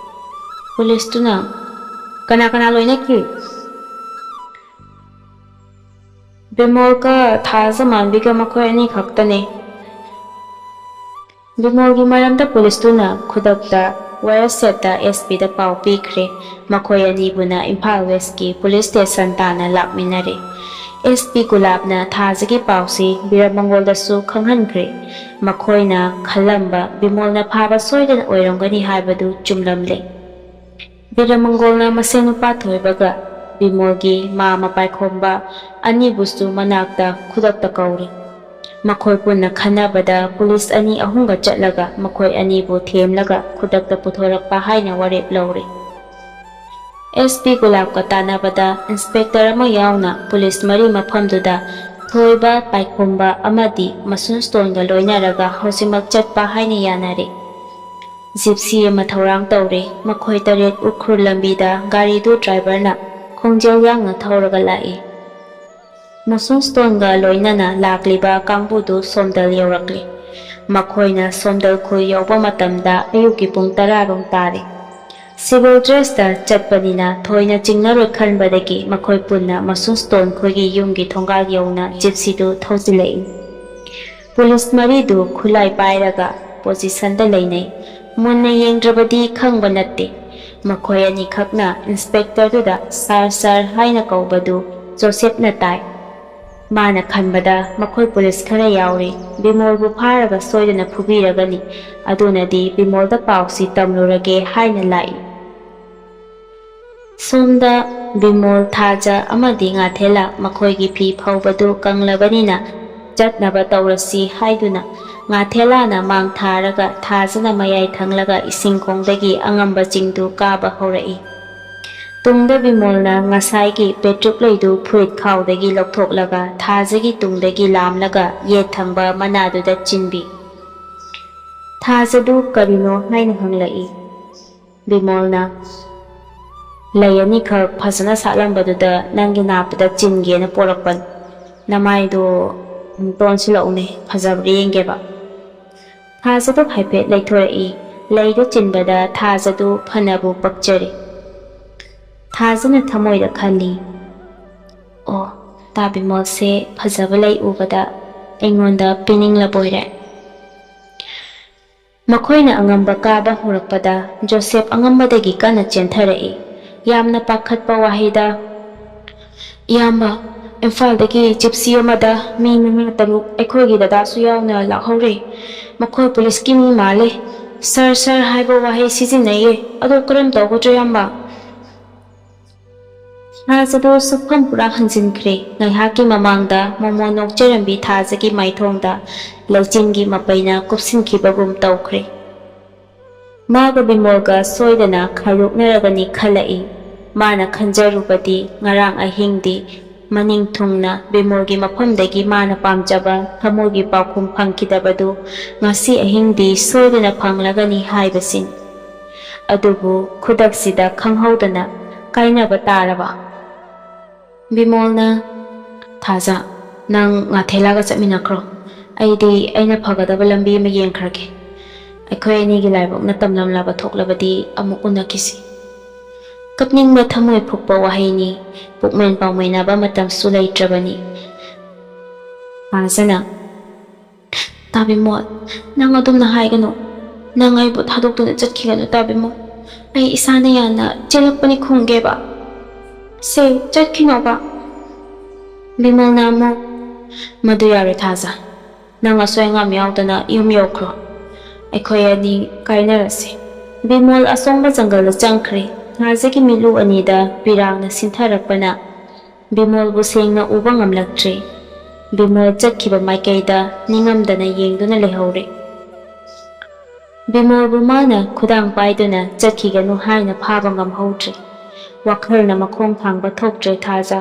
ꯄꯨꯂꯤꯁꯇꯨꯅ, "ꯀꯅꯥ ꯀꯅꯥ ꯂꯣꯏꯅꯈꯤ?" "ꯕꯤꯃꯣꯜꯒ ꯊꯥꯖꯃꯥꯟꯕꯤꯒ ꯃꯈꯣꯏ ꯑꯅꯤ ꯈꯛꯇꯅꯦ꯫" ꯕꯤꯃꯣꯜꯒꯤ ꯃꯔꯝꯗ ꯄꯨꯂꯤꯁꯇꯨꯅ ꯈꯨꯗꯛꯇ ꯋꯥꯌꯔ ꯁꯦꯠꯇ ꯑꯦꯁ ꯄꯤꯗ ꯄꯥꯎ ꯄꯤꯈ꯭ꯔꯦ꯫ ꯃꯈꯣꯏ ꯑꯅꯤꯕꯨꯅ ꯏꯝꯐꯥꯜ ꯋꯦꯁꯀꯤ ꯄꯨꯂꯤꯁ ꯁ꯭ꯇꯦꯁꯟ ꯇꯥꯟꯅ ꯂꯥꯛꯃꯤꯟꯅꯔꯦ꯫ ꯑꯦꯁ ꯄꯤ ꯒꯨꯂꯥꯞꯅ ꯊꯥꯖꯒꯤ ꯄꯥꯎꯁꯤ ꯕꯤꯔꯃꯪꯒꯣꯜꯗꯁꯨ ꯈꯪꯍꯟꯈ꯭ꯔꯦ꯫ ꯃꯈꯣꯏꯅ ꯈꯜꯂꯝꯕ ꯕꯤꯃꯣꯜꯅ ꯐꯥꯕ ꯁꯣꯏꯗꯅ ꯑꯣꯏꯔꯝꯒꯅꯤ ꯍꯥꯏꯕꯗꯨ ꯆꯨꯝꯂꯝꯂꯦ꯫ ꯕꯤꯔꯃꯪꯒꯣꯜꯅ ꯃꯁꯦꯟ ꯅꯨꯄꯥ ꯊꯣꯏꯕꯒ ꯕꯤꯃꯣꯜꯒꯤ ꯃꯥꯃ ꯄꯥꯏꯈꯣꯝꯕ ꯑꯅꯤꯕꯨꯁꯨ ꯃꯅꯥꯛꯇ ꯈꯨꯗꯛꯇ ꯀꯧꯔꯦ꯫ ꯃꯈꯣꯏ ꯄꯨꯟꯅ ꯈꯟꯅꯕꯗ ꯄꯨꯂꯤꯁ ꯑꯅꯤ ꯑꯍꯨꯝꯒ ꯆꯠꯂꯒ ꯃꯈꯣꯏ ꯑꯅꯤꯕꯨ ꯊꯦꯝꯂꯒ ꯈꯨꯗꯛꯇ ꯄꯨꯊꯣꯔꯛꯄ ꯍꯥꯏꯅ ꯋꯥꯔꯦꯞ ꯂꯧꯔꯦ꯫ ꯑꯦꯁ ꯄꯤ ꯒꯨꯂꯥꯞꯀ ꯇꯥꯟꯅꯕꯗ ꯏꯟꯁꯄꯦꯛꯇꯔ ꯑꯃ ꯌꯥꯎꯅ ꯄꯨꯂꯤꯁ ꯃꯔꯤ ꯃꯐꯝꯗꯨꯗ ꯊꯣꯏꯕ, ꯄꯥꯏꯈꯣꯝꯕ ꯑꯃꯗꯤ ꯃꯁꯨꯟ ꯁ꯭ꯇꯣꯟꯒ ꯂꯣꯏꯅꯔꯒ ꯍꯧꯖꯤꯛꯃꯛ ꯆꯠꯄ ꯍꯥꯏꯅ ꯌꯥꯅꯔꯦ꯫ ꯖꯤꯞꯁꯤ ꯑꯃ ꯊꯧꯔꯥꯡ ꯇꯧꯔꯦ꯫ ꯃꯈꯣꯏ ꯇꯔꯦꯠ ꯎꯈ꯭ꯔꯨꯜ ꯂꯝꯕꯤꯗ ꯒꯥꯔꯤꯗꯨ ꯗ꯭ꯔꯥꯏꯚꯔꯅ ꯈꯣꯡꯖꯦꯜ ꯌꯥꯡꯅ ꯊꯧꯔꯒ ꯂꯥꯛꯏ꯫ ꯃꯁꯨꯟ ꯁ꯭ꯇꯣꯟꯒ ꯂꯣꯏꯅꯅ ꯂꯥꯛꯂꯤꯕ ꯀꯥꯡꯕꯨꯗꯨ ꯁꯣꯝꯗꯜ ꯌꯧꯔꯛꯂꯤ꯫ ꯃꯈꯣꯏꯅ ꯁꯣꯝꯗꯜ ꯈꯨꯜ ꯌꯧꯕ ꯃꯇꯝꯗ ꯑꯌꯨꯛꯀꯤ ꯄꯨꯡ ꯇꯔꯥ ꯔꯣꯝ ꯇꯥꯔꯦ꯫ ꯁꯤꯚꯤꯜ ꯗ꯭ꯔꯦꯁꯇ ꯆꯠꯄꯅꯤꯅ ꯊꯣꯏꯅ ꯆꯤꯡꯅꯔꯣꯏ ꯈꯟꯕꯗꯒꯤ ꯃꯈꯣꯏ ꯄꯨꯟꯅ ꯃꯁꯨꯟ ꯁ꯭ꯇꯣꯟ ꯈꯣꯏꯒꯤ ꯌꯨꯝꯒꯤ ꯊꯣꯡꯒꯥꯜ ꯌꯧꯅ ꯖꯤꯞꯁꯤꯗꯨ ꯊꯧꯖꯤꯜꯂꯛꯏ꯫ ꯄꯨꯂꯤꯁ ꯃꯔꯤꯗꯨ ꯈꯨꯠꯂꯥꯏ ꯄꯥꯏꯔꯒ ꯄꯣꯖꯤꯁꯟꯗ ꯂꯩꯅꯩ꯫ ꯃꯨꯟꯅ ꯌꯦꯡꯗ꯭ꯔꯕꯗꯤ ꯈꯪꯕ ꯅꯠꯇꯦ꯫ ꯃꯈꯣꯏ ꯑꯅꯤꯈꯛꯅ ꯏꯟꯁꯄꯦꯛꯇꯔꯗꯨꯗ "ꯁꯥꯔ, ꯁꯥꯔ" ꯍꯥꯏꯅ ꯀꯧꯕꯗꯨ ꯖꯣꯁꯦꯞꯅ ꯇꯥꯏ꯫ ꯃꯥꯅ ꯈꯟꯕꯗ ꯃꯈꯣꯏ ꯄꯨꯂꯤꯁ ꯈꯔ ꯌꯥꯎꯔꯤ, ꯕꯤꯃꯣꯜꯕꯨ ꯐꯥꯔꯒ ꯁꯣꯏꯗꯅ ꯐꯨꯕꯤꯔꯒꯅꯤ, ꯑꯗꯨꯅꯗꯤ ꯕꯤꯃꯣꯜꯗ ꯄꯥꯎꯁꯤ ꯇꯝꯂꯨꯔꯒꯦ ꯍꯥꯏꯅ ꯂꯥꯛꯏ꯫ ꯁꯣꯝꯗ ꯕꯤꯃꯣꯜ, ꯊꯥꯖ ꯑꯃꯗꯤ ꯉꯥꯊꯦꯂꯥ ꯃꯈꯣꯏꯒꯤ ꯐꯤ ꯐꯧꯕꯗꯨ ꯀꯪꯂꯕꯅꯤꯅ ꯆꯠꯅꯕ ꯇꯧꯔꯁꯤ ꯍꯥꯏꯗꯨꯅ ꯉꯥꯊꯦꯂꯥꯅ ꯃꯥꯡ ꯊꯥꯔꯒ ꯊꯥꯖꯅ ꯃꯌꯥꯏ ꯊꯪꯂꯒ ꯏꯁꯤꯡ ꯈꯣꯡꯗꯒꯤ ꯑꯉꯝꯕ ꯆꯤꯡꯗꯨ ꯀꯥꯕ ꯍꯧꯔꯛꯏ꯫ ꯇꯨꯡꯗ ꯕꯤꯃꯣꯜꯅ ꯉꯁꯥꯏꯒꯤ ꯄꯦꯇ꯭ꯔꯨꯛ ꯂꯩꯗꯨ ꯐꯨꯔꯤꯠ ꯈꯥꯎꯗꯒꯤ ꯂꯧꯊꯣꯛꯂꯒ ꯊꯥꯖꯒꯤ ꯇꯨꯡꯗꯒꯤ ꯂꯥꯝꯂꯒ ꯌꯦꯠ ꯊꯪꯕ ꯃꯅꯥꯗꯨꯗ ꯆꯤꯟꯕꯤ꯫ ꯊꯥꯖꯗꯨ ꯀꯔꯤꯅꯣ ꯍꯥꯏꯅ ꯍꯪꯂꯛꯏ꯫ ꯕꯤꯃꯣꯜꯅ, "ꯂꯩ ꯑꯅꯤꯈꯛ ꯐꯖꯅ ꯁꯥꯠꯂꯝꯕꯗꯨꯗ ꯅꯪꯒꯤ ꯅꯥꯞꯄꯗ ꯆꯤꯟꯒꯦꯅ ꯄꯣꯔꯛꯄꯅꯤ꯫ ꯅꯃꯥꯏꯗꯣ ꯑꯃꯨꯛꯇ ꯑꯣꯟꯁꯤꯜꯂꯛꯎꯅꯦ, ꯐꯖꯕ꯭ꯔꯥ ꯌꯦꯡꯒꯦꯕ꯫" ꯊꯥꯖꯗꯨ ꯍꯥꯏꯐꯦꯠ ꯂꯩꯊꯣꯔꯛꯏ꯫ ꯂꯩꯗꯨ ꯆꯤꯟꯕꯗ ꯊꯥꯖꯗꯨ ꯐꯅꯕꯨ ꯄꯛꯆꯔꯦ꯫ ꯊꯥꯖꯅ ꯊꯃꯣꯏꯗ ꯈꯜꯂꯤ, "ꯑꯣ, ꯇꯥ ꯕꯤꯃꯣꯜꯁꯦ ꯐꯖꯕ ꯂꯩ ꯎꯕꯗ ꯑꯩꯉꯣꯟꯗ ꯄꯤꯅꯤꯡꯂꯕꯣꯏꯔꯦ꯫" ꯃꯈꯣꯏꯅ ꯑꯉꯝꯕ ꯀꯥꯕ ꯍꯧꯔꯛꯄꯗ ꯖꯣꯁꯦꯞ ꯑꯉꯝꯕꯗꯒꯤ ꯀꯟꯅ ꯆꯦꯟꯊꯔꯛꯏ꯫ ꯌꯥꯝꯅ ꯄꯥꯈꯠꯄ ꯋꯥꯍꯩꯗ, "ꯏꯌꯥꯝꯕ, ꯏꯝꯐꯥꯜꯗꯒꯤ ꯖꯤꯞꯁꯤ ꯑꯃꯗ ꯃꯤ ꯃꯉꯥ ꯇꯔꯨꯛ, ꯑꯩꯈꯣꯏꯒꯤ ꯗꯗꯥꯁꯨ ꯌꯥꯎꯅ, ꯂꯥꯛꯍꯧꯔꯦ꯫ ꯃꯈꯣꯏ ꯄꯨꯂꯤꯁꯀꯤ ꯃꯤ ꯃꯥꯜꯂꯦ꯫ "ꯁꯥꯔ, ꯁꯥꯔ" ꯍꯥꯏꯕ ꯋꯥꯍꯩ ꯁꯤꯖꯤꯟꯅꯩꯌꯦ꯫ ꯑꯗꯣ ꯀꯔꯝ ꯇꯧꯒꯗ꯭ꯔꯣ, ꯏꯌꯥꯝꯕ? ꯊꯥꯖꯗꯣ ꯁꯛꯐꯝ ꯄꯨꯔꯥ ꯍꯟꯖꯤꯟꯈ꯭ꯔꯦ꯫ ꯉꯥꯏꯍꯥꯛꯀꯤ ꯃꯃꯥꯡꯗ ꯃꯣꯃꯣ ꯅꯣꯛꯆꯔꯝꯕꯤ ꯊꯥꯖꯒꯤ ꯃꯥꯏꯊꯣꯡꯗ ꯂꯩꯆꯤꯟꯒꯤ ꯃꯄꯩꯅ ꯀꯨꯞꯁꯤꯟꯈꯤꯕꯒꯨꯝ ꯇꯧꯈ꯭ꯔꯦ꯫ ꯃꯥꯒ ꯕꯤꯃꯣꯜꯒ ꯁꯣꯏꯗꯅ ꯈꯥꯏꯗꯣꯛꯅꯔꯒꯅꯤ ꯈꯜꯂꯛꯏ꯫ ꯃꯥꯅ ꯈꯟꯖꯔꯨꯕꯗꯤ ꯉꯔꯥꯡ ꯑꯍꯤꯡꯗꯤ ꯃꯅꯤꯡ ꯊꯨꯡꯅ ꯕꯤꯃꯣꯜꯒꯤ ꯃꯐꯝꯗꯒꯤ ꯃꯥꯅ ꯄꯥꯝꯖꯕ ꯊꯃꯣꯏꯒꯤ ꯄꯥꯎꯈꯨꯝ ꯐꯪꯈꯤꯗꯕꯗꯨ ꯉꯁꯤ ꯑꯍꯤꯡꯗꯤ ꯁꯣꯏꯗꯅ ꯐꯪꯂꯒꯅꯤ ꯍꯥꯏꯕꯁꯤꯅꯤ꯫ ꯑꯗꯨꯕꯨ ꯈꯨꯗꯛꯁꯤꯗ ꯈꯪꯍꯧꯗꯅ ꯀꯥꯏꯅꯕ ꯇꯥꯔꯕ꯫ ꯕꯤꯃꯣꯜꯅ, "ꯊꯥꯖ, ꯅꯪ ꯉꯥꯊꯦꯂꯥꯒ ꯆꯠꯃꯤꯟꯅꯈ꯭ꯔꯣ꯫ ꯑꯩꯗꯤ ꯑꯩꯅ ꯐꯒꯗꯕ ꯂꯝꯕꯤ ꯑꯃ ꯌꯦꯡꯈ꯭ꯔꯒꯦ꯫ ꯑꯩꯈꯣꯏ ꯑꯅꯤꯒꯤ ꯂꯥꯏꯕꯛꯅ ꯇꯝꯂꯝꯂꯕ ꯊꯣꯛꯂꯕꯗꯤ ꯑꯃꯨꯛ ꯎꯅꯈꯤꯁꯤ꯫" ꯀꯞꯅꯤꯡꯕ ꯊꯃꯣꯏ ꯐꯨꯛꯄ ꯋꯥꯍꯩꯅꯤ꯫ ꯄꯨꯛꯃꯦꯟ ꯄꯥꯎꯃꯦꯟꯅꯕ ꯃꯇꯝꯁꯨ ꯂꯩꯇ꯭ꯔꯕꯅꯤ꯫ ꯊꯥꯖꯅ, "ꯇꯥ ꯕꯤꯃꯣꯜ, ꯅꯪ ꯑꯗꯨꯝꯅ ꯍꯥꯏꯒꯅꯨ꯫ ꯅꯪ ꯑꯩꯕꯨ ꯊꯥꯗꯣꯛꯇꯨꯅ ꯆꯠꯈꯤꯒꯅꯨ, ꯇꯥ ꯕꯤꯃꯣꯜ꯫ ꯑꯩ ꯏꯁꯥꯅ ꯌꯥꯅ ꯆꯦꯜꯂꯛꯄꯅꯤ ꯈꯨꯝꯒꯦꯕ꯫ ꯁꯦ, ꯆꯠꯈꯤꯅꯣꯕ꯫" ꯕꯤꯃꯣꯜꯅ ꯑꯃꯨꯛ, "ꯃꯗꯨ ꯌꯥꯔꯣꯏ ꯊꯥꯖ꯫ ꯅꯪ ꯑꯁꯣꯏ ꯑꯉꯥꯝ ꯌꯥꯎꯗꯅ ꯌꯨꯝ ꯌꯧꯈ꯭ꯔꯣ꯫ ꯑꯩꯈꯣꯏ ꯑꯅꯤ ꯀꯥꯏꯅꯔꯁꯤ꯫" ꯕꯤꯃꯣꯜ ꯑꯁꯣꯡꯕ ꯖꯪꯒꯜꯗ ꯆꯪꯈ꯭ꯔꯦ꯫ ꯊꯥꯖꯒꯤ ꯃꯤꯠꯂꯨ ꯑꯅꯤꯗ ꯄꯤꯔꯥꯡꯅ ꯁꯤꯟꯊꯔꯛꯄꯅ ꯕꯤꯃꯣꯜꯕꯨ ꯁꯦꯡꯅ ꯎꯕ ꯉꯝꯂꯛꯇ꯭ꯔꯦ꯫ ꯕꯤꯃꯣꯜ ꯆꯠꯈꯤꯕ ꯃꯥꯏꯀꯩꯗ ꯅꯤꯡꯉꯝꯗꯅ ꯌꯦꯡꯗꯨꯅ ꯂꯩꯍꯧꯔꯦ꯫ ꯕꯤꯃꯣꯜꯕꯨ ꯃꯥꯅ ꯈꯨꯗꯥꯡ ꯄꯥꯏꯗꯨꯅ ꯆꯠꯈꯤꯒꯅꯨ ꯍꯥꯏꯅ ꯐꯥꯕ ꯉꯝꯍꯧꯗ꯭ꯔꯦ꯫ ꯋꯥꯈꯜꯅ ꯃꯈꯣꯡ ꯊꯥꯡꯕ ꯊꯣꯛꯇ꯭ꯔꯦ ꯊꯥꯖ꯫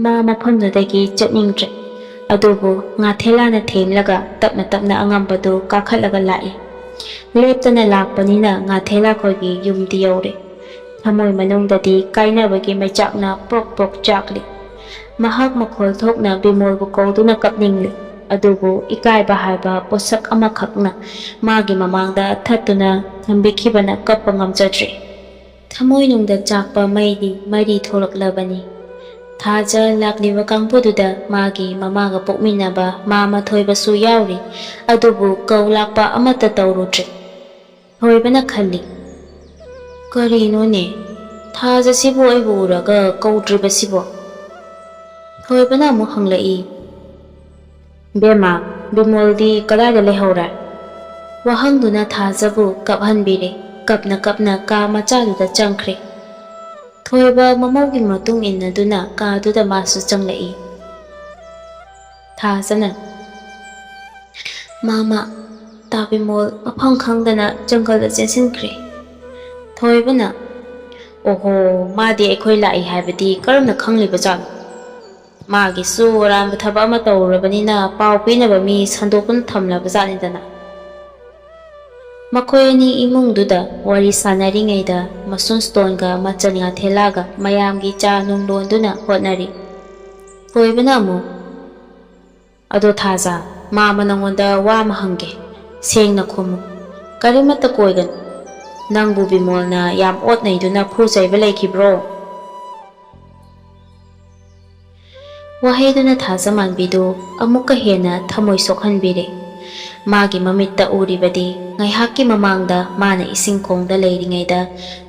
ꯃꯥ ꯃꯐꯝꯗꯨꯗꯒꯤ ꯆꯠꯅꯤꯡꯗ꯭ꯔꯦ꯫ ꯑꯗꯨꯕꯨ ꯉꯥꯊꯦꯂꯥꯅ ꯊꯦꯝꯂꯒ ꯇꯞꯅ ꯇꯞꯅ ꯑꯉꯝꯕꯗꯨ ꯀꯥꯈꯠꯂꯒ ꯂꯥꯛꯏ꯫ ꯂꯦꯞꯇꯅ ꯂꯥꯛꯄꯅꯤꯅ ꯉꯥꯊꯦꯂꯥ ꯈꯣꯏꯒꯤ ꯌꯨꯝꯗꯤ ꯌꯧꯔꯦ꯫ ꯊꯃꯣꯏ ꯃꯅꯨꯡꯗꯗꯤ ꯀꯥꯏꯅꯕꯒꯤ ꯃꯩꯆꯥꯛꯅ ꯄ꯭ꯔꯣꯛ ꯄ꯭ꯔꯣꯛ ꯆꯥꯛꯂꯤ꯫ ꯃꯍꯥꯛ ꯃꯈꯣꯜ ꯊꯣꯛꯅ ꯕꯤꯃꯣꯜꯕꯨ ꯀꯧꯗꯨꯅ ꯀꯞꯅꯤꯡꯂꯤ꯫ ꯑꯗꯨꯕꯨ ꯏꯀꯥꯏꯕ ꯍꯥꯏꯕ ꯄꯣꯠꯁꯛ ꯑꯃꯈꯛꯅ ꯃꯥꯒꯤ ꯃꯃꯥꯡꯗ ꯊꯠꯇꯨꯅ ꯊꯝꯕꯤꯈꯤꯕꯅ ꯀꯞꯄ ꯉꯝꯖꯗ꯭ꯔꯦ꯫ ꯊꯃꯣꯏꯅꯨꯡꯗ ꯆꯥꯛꯄ ꯃꯩꯗꯤ ꯃꯔꯤ ꯊꯣꯛꯂꯛꯂꯕꯅꯤ꯫ ꯊꯥꯖ ꯂꯥꯛꯂꯤꯕ ꯀꯥꯡꯕꯨꯗꯨꯗ ꯃꯥꯒꯤ ꯃꯃꯥꯒ ꯄꯣꯛꯃꯤꯟꯅꯕ ꯃꯥꯃ ꯊꯣꯏꯕꯁꯨ ꯌꯥꯎꯔꯤ꯫ ꯑꯗꯨꯕꯨ ꯀꯧ ꯂꯥꯛꯄ ꯑꯃꯠꯇ ꯇꯧꯔꯨꯗ꯭ꯔꯦ꯫ ꯊꯣꯏꯕꯅ ꯈꯜꯂꯤ, "ꯀꯔꯤꯅꯣꯅꯦ? ꯊꯥꯖꯁꯤꯕꯨ ꯑꯩꯕꯨ ꯎꯔꯒ ꯀꯧꯗ꯭ꯔꯤꯕꯁꯤꯕꯣ?" ꯊꯣꯏꯕꯅ ꯑꯃꯨꯛ ꯍꯪꯂꯛꯏ, "ꯕꯦꯝꯃ, ꯕꯤꯃꯣꯜꯗꯤ ꯀꯗꯥꯏꯗ ꯂꯩꯍꯧꯔꯦ?" ꯋꯥꯍꯪꯗꯨꯅ ꯊꯥꯖꯕꯨ ꯀꯞꯍꯟꯕꯤꯔꯦ꯫ ꯀꯞꯅ ꯀꯞꯅ ꯀꯥ ꯃꯆꯥꯗꯨꯗ ꯆꯪꯈ꯭ꯔꯦ꯫ ꯊꯣꯏꯕ ꯃꯃꯧꯒꯤ ꯃꯇꯨꯡ ꯏꯟꯅꯗꯨꯅ ꯀꯥꯗꯨꯗ ꯃꯥꯁꯨ ꯆꯪꯂꯛꯏ꯫ ꯊꯥꯖꯅ, "ꯃꯥꯃ, ꯇꯥꯕꯤꯃꯣꯜ ꯃꯐꯝ ꯈꯪꯗꯅ ꯖꯪꯒꯜꯗ ꯆꯦꯟꯁꯤꯟꯈ꯭ꯔꯦ꯫" ꯊꯣꯏꯕꯅ, "ꯑꯣꯍꯣ, ꯃꯥꯗꯤ ꯑꯩꯈꯣꯏ ꯂꯥꯛꯏ ꯍꯥꯏꯕꯗꯤ ꯀꯔꯝꯅ ꯈꯪꯂꯤꯕꯖꯥꯠꯅꯣ? ꯃꯥꯒꯤꯁꯨ ꯑꯔꯥꯟꯕ ꯊꯕꯛ ꯑꯃ ꯇꯧꯔꯨꯔꯕꯅꯤꯅ ꯄꯥꯎ ꯄꯤꯅꯕ ꯃꯤ ꯁꯟꯗꯣꯛꯇꯨꯅ ꯊꯝꯂꯕꯖꯥꯠꯅꯤꯗꯅ꯫" ꯃꯈꯣꯏ ꯑꯅꯤ ꯏꯃꯨꯡꯗꯨꯗ ꯋꯥꯔꯤ ꯁꯥꯟꯅꯔꯤꯉꯩꯗ ꯃꯁꯨꯟ ꯁ꯭ꯇꯣꯟꯒ ꯃꯆꯜ ꯉꯥꯊꯦꯂꯥꯒ ꯃꯌꯥꯝꯒꯤ ꯆꯥ ꯅꯨꯡ ꯂꯣꯟꯗꯨꯅ ꯍꯣꯠꯅꯔꯤ꯫ ꯊꯣꯏꯕꯅ ꯑꯃꯨꯛ, "ꯑꯗꯣ ꯊꯥꯖ, ꯃꯥꯃ ꯅꯉꯣꯟꯗ ꯋꯥ ꯑꯃ ꯍꯪꯒꯦ꯫ ꯁꯦꯡꯅ ꯈꯨꯝꯃꯨ꯫ ꯀꯔꯤꯃꯠꯇ ꯀꯣꯏꯒꯅꯨ꯫ ꯅꯪꯕꯨ ꯕꯤꯃꯣꯜꯅ ꯌꯥꯝ ꯑꯣꯠꯅꯩꯗꯨꯅ ꯐꯨ ꯆꯩꯕ ꯂꯩꯈꯤꯕ꯭ꯔꯣ?" ꯋꯥꯍꯩꯗꯨꯅ ꯊꯥꯖꯃꯥꯟꯕꯤꯗꯨ ꯑꯃꯨꯛꯀ ꯍꯦꯟꯅ ꯊꯃꯣꯏ ꯁꯣꯛꯍꯟꯕꯤꯔꯦ꯫ ꯃꯥꯒꯤ ꯃꯃꯤꯠꯇ ꯎꯔꯤꯕꯗꯤ ꯉꯥꯏꯍꯥꯛꯀꯤ ꯃꯃꯥꯡꯗ ꯃꯥꯅ ꯏꯁꯤꯡ ꯈꯣꯡꯗ ꯂꯩꯔꯤꯉꯩꯗ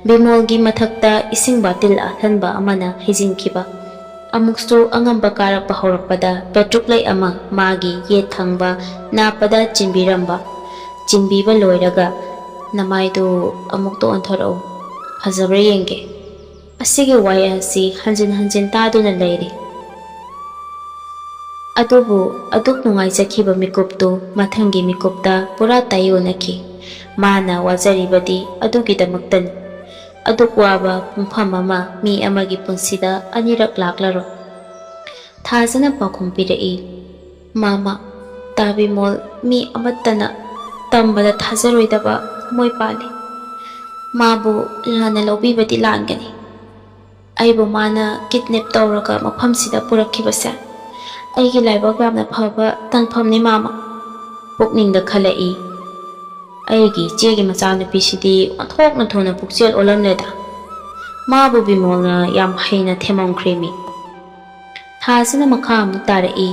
ꯕꯤꯃꯣꯜꯒꯤ ꯃꯊꯛꯇ ꯏꯁꯤꯡ ꯕꯥꯇꯤꯜ ꯑꯊꯟꯕ ꯑꯃꯅ ꯍꯩꯖꯤꯟꯈꯤꯕ꯫ ꯑꯃꯨꯛꯁꯨ ꯑꯉꯝꯕ ꯀꯥꯔꯛꯄ ꯍꯧꯔꯛꯄꯗ ꯄꯦꯇ꯭ꯔꯨꯛꯂꯩ ꯑꯃ ꯃꯥꯒꯤ ꯌꯦꯠ ꯊꯪꯕ ꯅꯥꯞꯄꯗ ꯆꯤꯟꯕꯤꯔꯝꯕ꯫ ꯆꯤꯟꯕꯤꯕ ꯂꯣꯏꯔꯒ, "ꯅꯃꯥꯏꯗꯨ ꯑꯃꯨꯛꯇ ꯑꯣꯟꯊꯣꯔꯛꯎ꯫ ꯐꯖꯕ꯭ꯔꯥ ꯌꯦꯡꯒꯦ꯫" ꯑꯁꯤꯒꯤ ꯋꯥꯍꯩ ꯑꯁꯤ ꯍꯟꯖꯤꯟ ꯍꯟꯖꯤꯟ ꯇꯥꯗꯨꯅ ꯂꯩꯔꯤ꯫ ꯑꯗꯨꯕꯨ ꯑꯗꯨꯛ ꯅꯨꯡꯉꯥꯏꯖꯈꯤꯕ ꯃꯤꯀꯨꯞꯇꯨ ꯃꯊꯪꯒꯤ ꯃꯤꯀꯨꯞꯇ ꯄꯨꯔꯥ ꯇꯥꯏꯑꯣꯟꯅꯈꯤ꯫ ꯃꯥꯅ ꯋꯥꯖꯔꯤꯕꯗꯤ ꯑꯗꯨꯒꯤꯗꯃꯛꯇꯅꯤ꯫ ꯑꯗꯨꯛ ꯋꯥꯕ ꯄꯨꯡꯐꯝ ꯑꯃ ꯃꯤ ꯑꯃꯒꯤ ꯄꯨꯟꯁꯤꯗ ꯑꯅꯤꯔꯛ ꯂꯥꯛꯂꯔꯣꯏ꯫ ꯊꯥꯖꯅ ꯄꯥꯎꯈꯨꯝ ꯄꯤꯔꯛꯏ, "ꯃꯥꯃ, ꯇꯥꯕꯤꯃꯣꯜ ꯃꯤ ꯑꯃꯠꯇꯅ ꯇꯝꯕꯗ ꯊꯥꯖꯔꯣꯏꯗꯕ ꯊꯃꯣꯏ ꯄꯥꯜꯂꯤ꯫ ꯃꯥꯕꯨ ꯂꯥꯟꯅ ꯂꯧꯕꯤꯕꯗꯤ ꯂꯥꯟꯒꯅꯤ꯫ ꯑꯩꯕꯨ ꯃꯥꯅ ꯀꯤꯗꯅꯦꯞ ꯇꯧꯔꯒ ꯃꯐꯝꯁꯤꯗ ꯄꯨꯔꯛꯈꯤꯕꯁꯦ ꯑꯩꯒꯤ ꯂꯥꯏꯕꯛ ꯌꯥꯝꯅ ꯐꯕ ꯇꯥꯟꯐꯝꯅꯤ, ꯃꯥꯃ꯫" ꯄꯨꯛꯅꯤꯡꯗ ꯈꯜꯂꯛꯏ, "ꯑꯩꯒꯤ ꯏꯆꯦꯒꯤ ꯃꯆꯥꯅꯨꯄꯤꯁꯤꯗꯤ ꯑꯣꯟꯊꯣꯛꯅ ꯊꯨꯅ ꯄꯨꯛꯆꯦꯜ ꯑꯣꯜꯂꯝꯂꯦꯗ꯫ ꯃꯥꯕꯨ ꯕꯤꯃꯣꯜꯅ ꯌꯥꯝ ꯍꯩꯅ ꯊꯦꯝꯃꯝꯈ꯭ꯔꯦꯃꯤ꯫" ꯊꯥꯁꯤꯅ ꯃꯈꯥ ꯑꯃꯨꯛ ꯇꯥꯔꯛꯏ,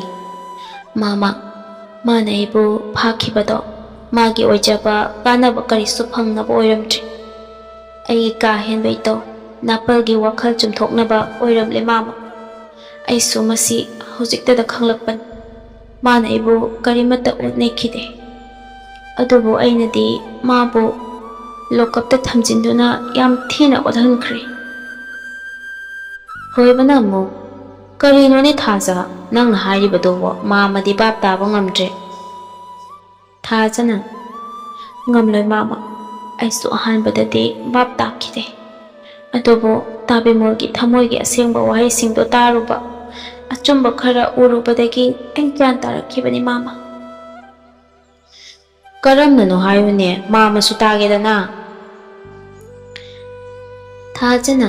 "ꯃꯥꯃ, ꯃꯥꯅ ꯑꯩꯕꯨ ꯐꯥꯈꯤꯕꯗꯣ ꯃꯥꯒꯤ ꯑꯣꯏꯖꯕ ꯀꯥꯟꯅꯕ ꯀꯔꯤꯁꯨ ꯐꯪꯅꯕ ꯑꯣꯏꯔꯝꯗ꯭ꯔꯦ꯫ ꯑꯩꯒꯤ ꯀꯥ ꯍꯦꯟꯕ ꯏꯇꯧ ꯅꯥꯄꯜꯒꯤ ꯋꯥꯈꯜ ꯆꯨꯝꯊꯣꯛꯅꯕ ꯑꯣꯏꯔꯝꯂꯦ, ꯃꯥꯃ꯫ ꯑꯩꯁꯨ ꯃꯁꯤ ꯍꯧꯖꯤꯛꯇꯗ ꯈꯪꯂꯛꯄꯅꯤ꯫ ꯃꯥꯅ ꯑꯩꯕꯨ ꯀꯔꯤꯃꯠꯇ ꯑꯣꯠꯅꯈꯤꯗꯦ꯫ ꯑꯗꯨꯕꯨ ꯑꯩꯅꯗꯤ ꯃꯥꯕꯨ ꯂꯣꯀꯞꯇ ꯊꯝꯖꯤꯟꯗꯨꯅ ꯌꯥꯝ ꯊꯤꯅ ꯑꯣꯠꯍꯟꯈ꯭ꯔꯦ꯫ ꯊꯣꯏꯕꯅ ꯑꯃꯨꯛ, "ꯀꯔꯤꯅꯣꯅꯦ ꯊꯥꯖ, ꯅꯪꯅ ꯍꯥꯏꯔꯤꯕꯗꯨꯕꯨ? ꯃꯥꯃꯗꯤ ꯚꯥꯞ ꯇꯥꯕ ꯉꯝꯗ꯭ꯔꯦ꯫" ꯊꯥꯖꯅ, "ꯉꯝꯂꯣꯏ ꯃꯥꯃ, ꯑꯩꯁꯨ ꯑꯍꯥꯟꯕꯗꯗꯤ ꯚꯥꯞ ꯇꯥꯈꯤꯗꯦ꯫ ꯑꯗꯨꯕꯨ ꯇꯥꯕꯤꯃꯣꯜꯒꯤ ꯊꯃꯣꯏꯒꯤ ꯑꯁꯦꯡꯕ ꯋꯥꯍꯩꯁꯤꯡꯗꯣ ꯇꯥꯔꯨꯕ, ꯑꯆꯨꯝꯕ ꯈꯔ ꯎꯔꯨꯕꯗꯒꯤ ꯑꯩ ꯒ꯭ꯌꯥꯟ ꯇꯥꯔꯛꯈꯤꯕꯅꯤ ꯃꯥꯃ꯫" "ꯀꯔꯝꯅꯅꯣ ꯍꯥꯏꯌꯨꯅꯦ, ꯃꯥꯃꯁꯨ ꯇꯥꯒꯦꯗꯅ?" ꯊꯥꯖꯅ,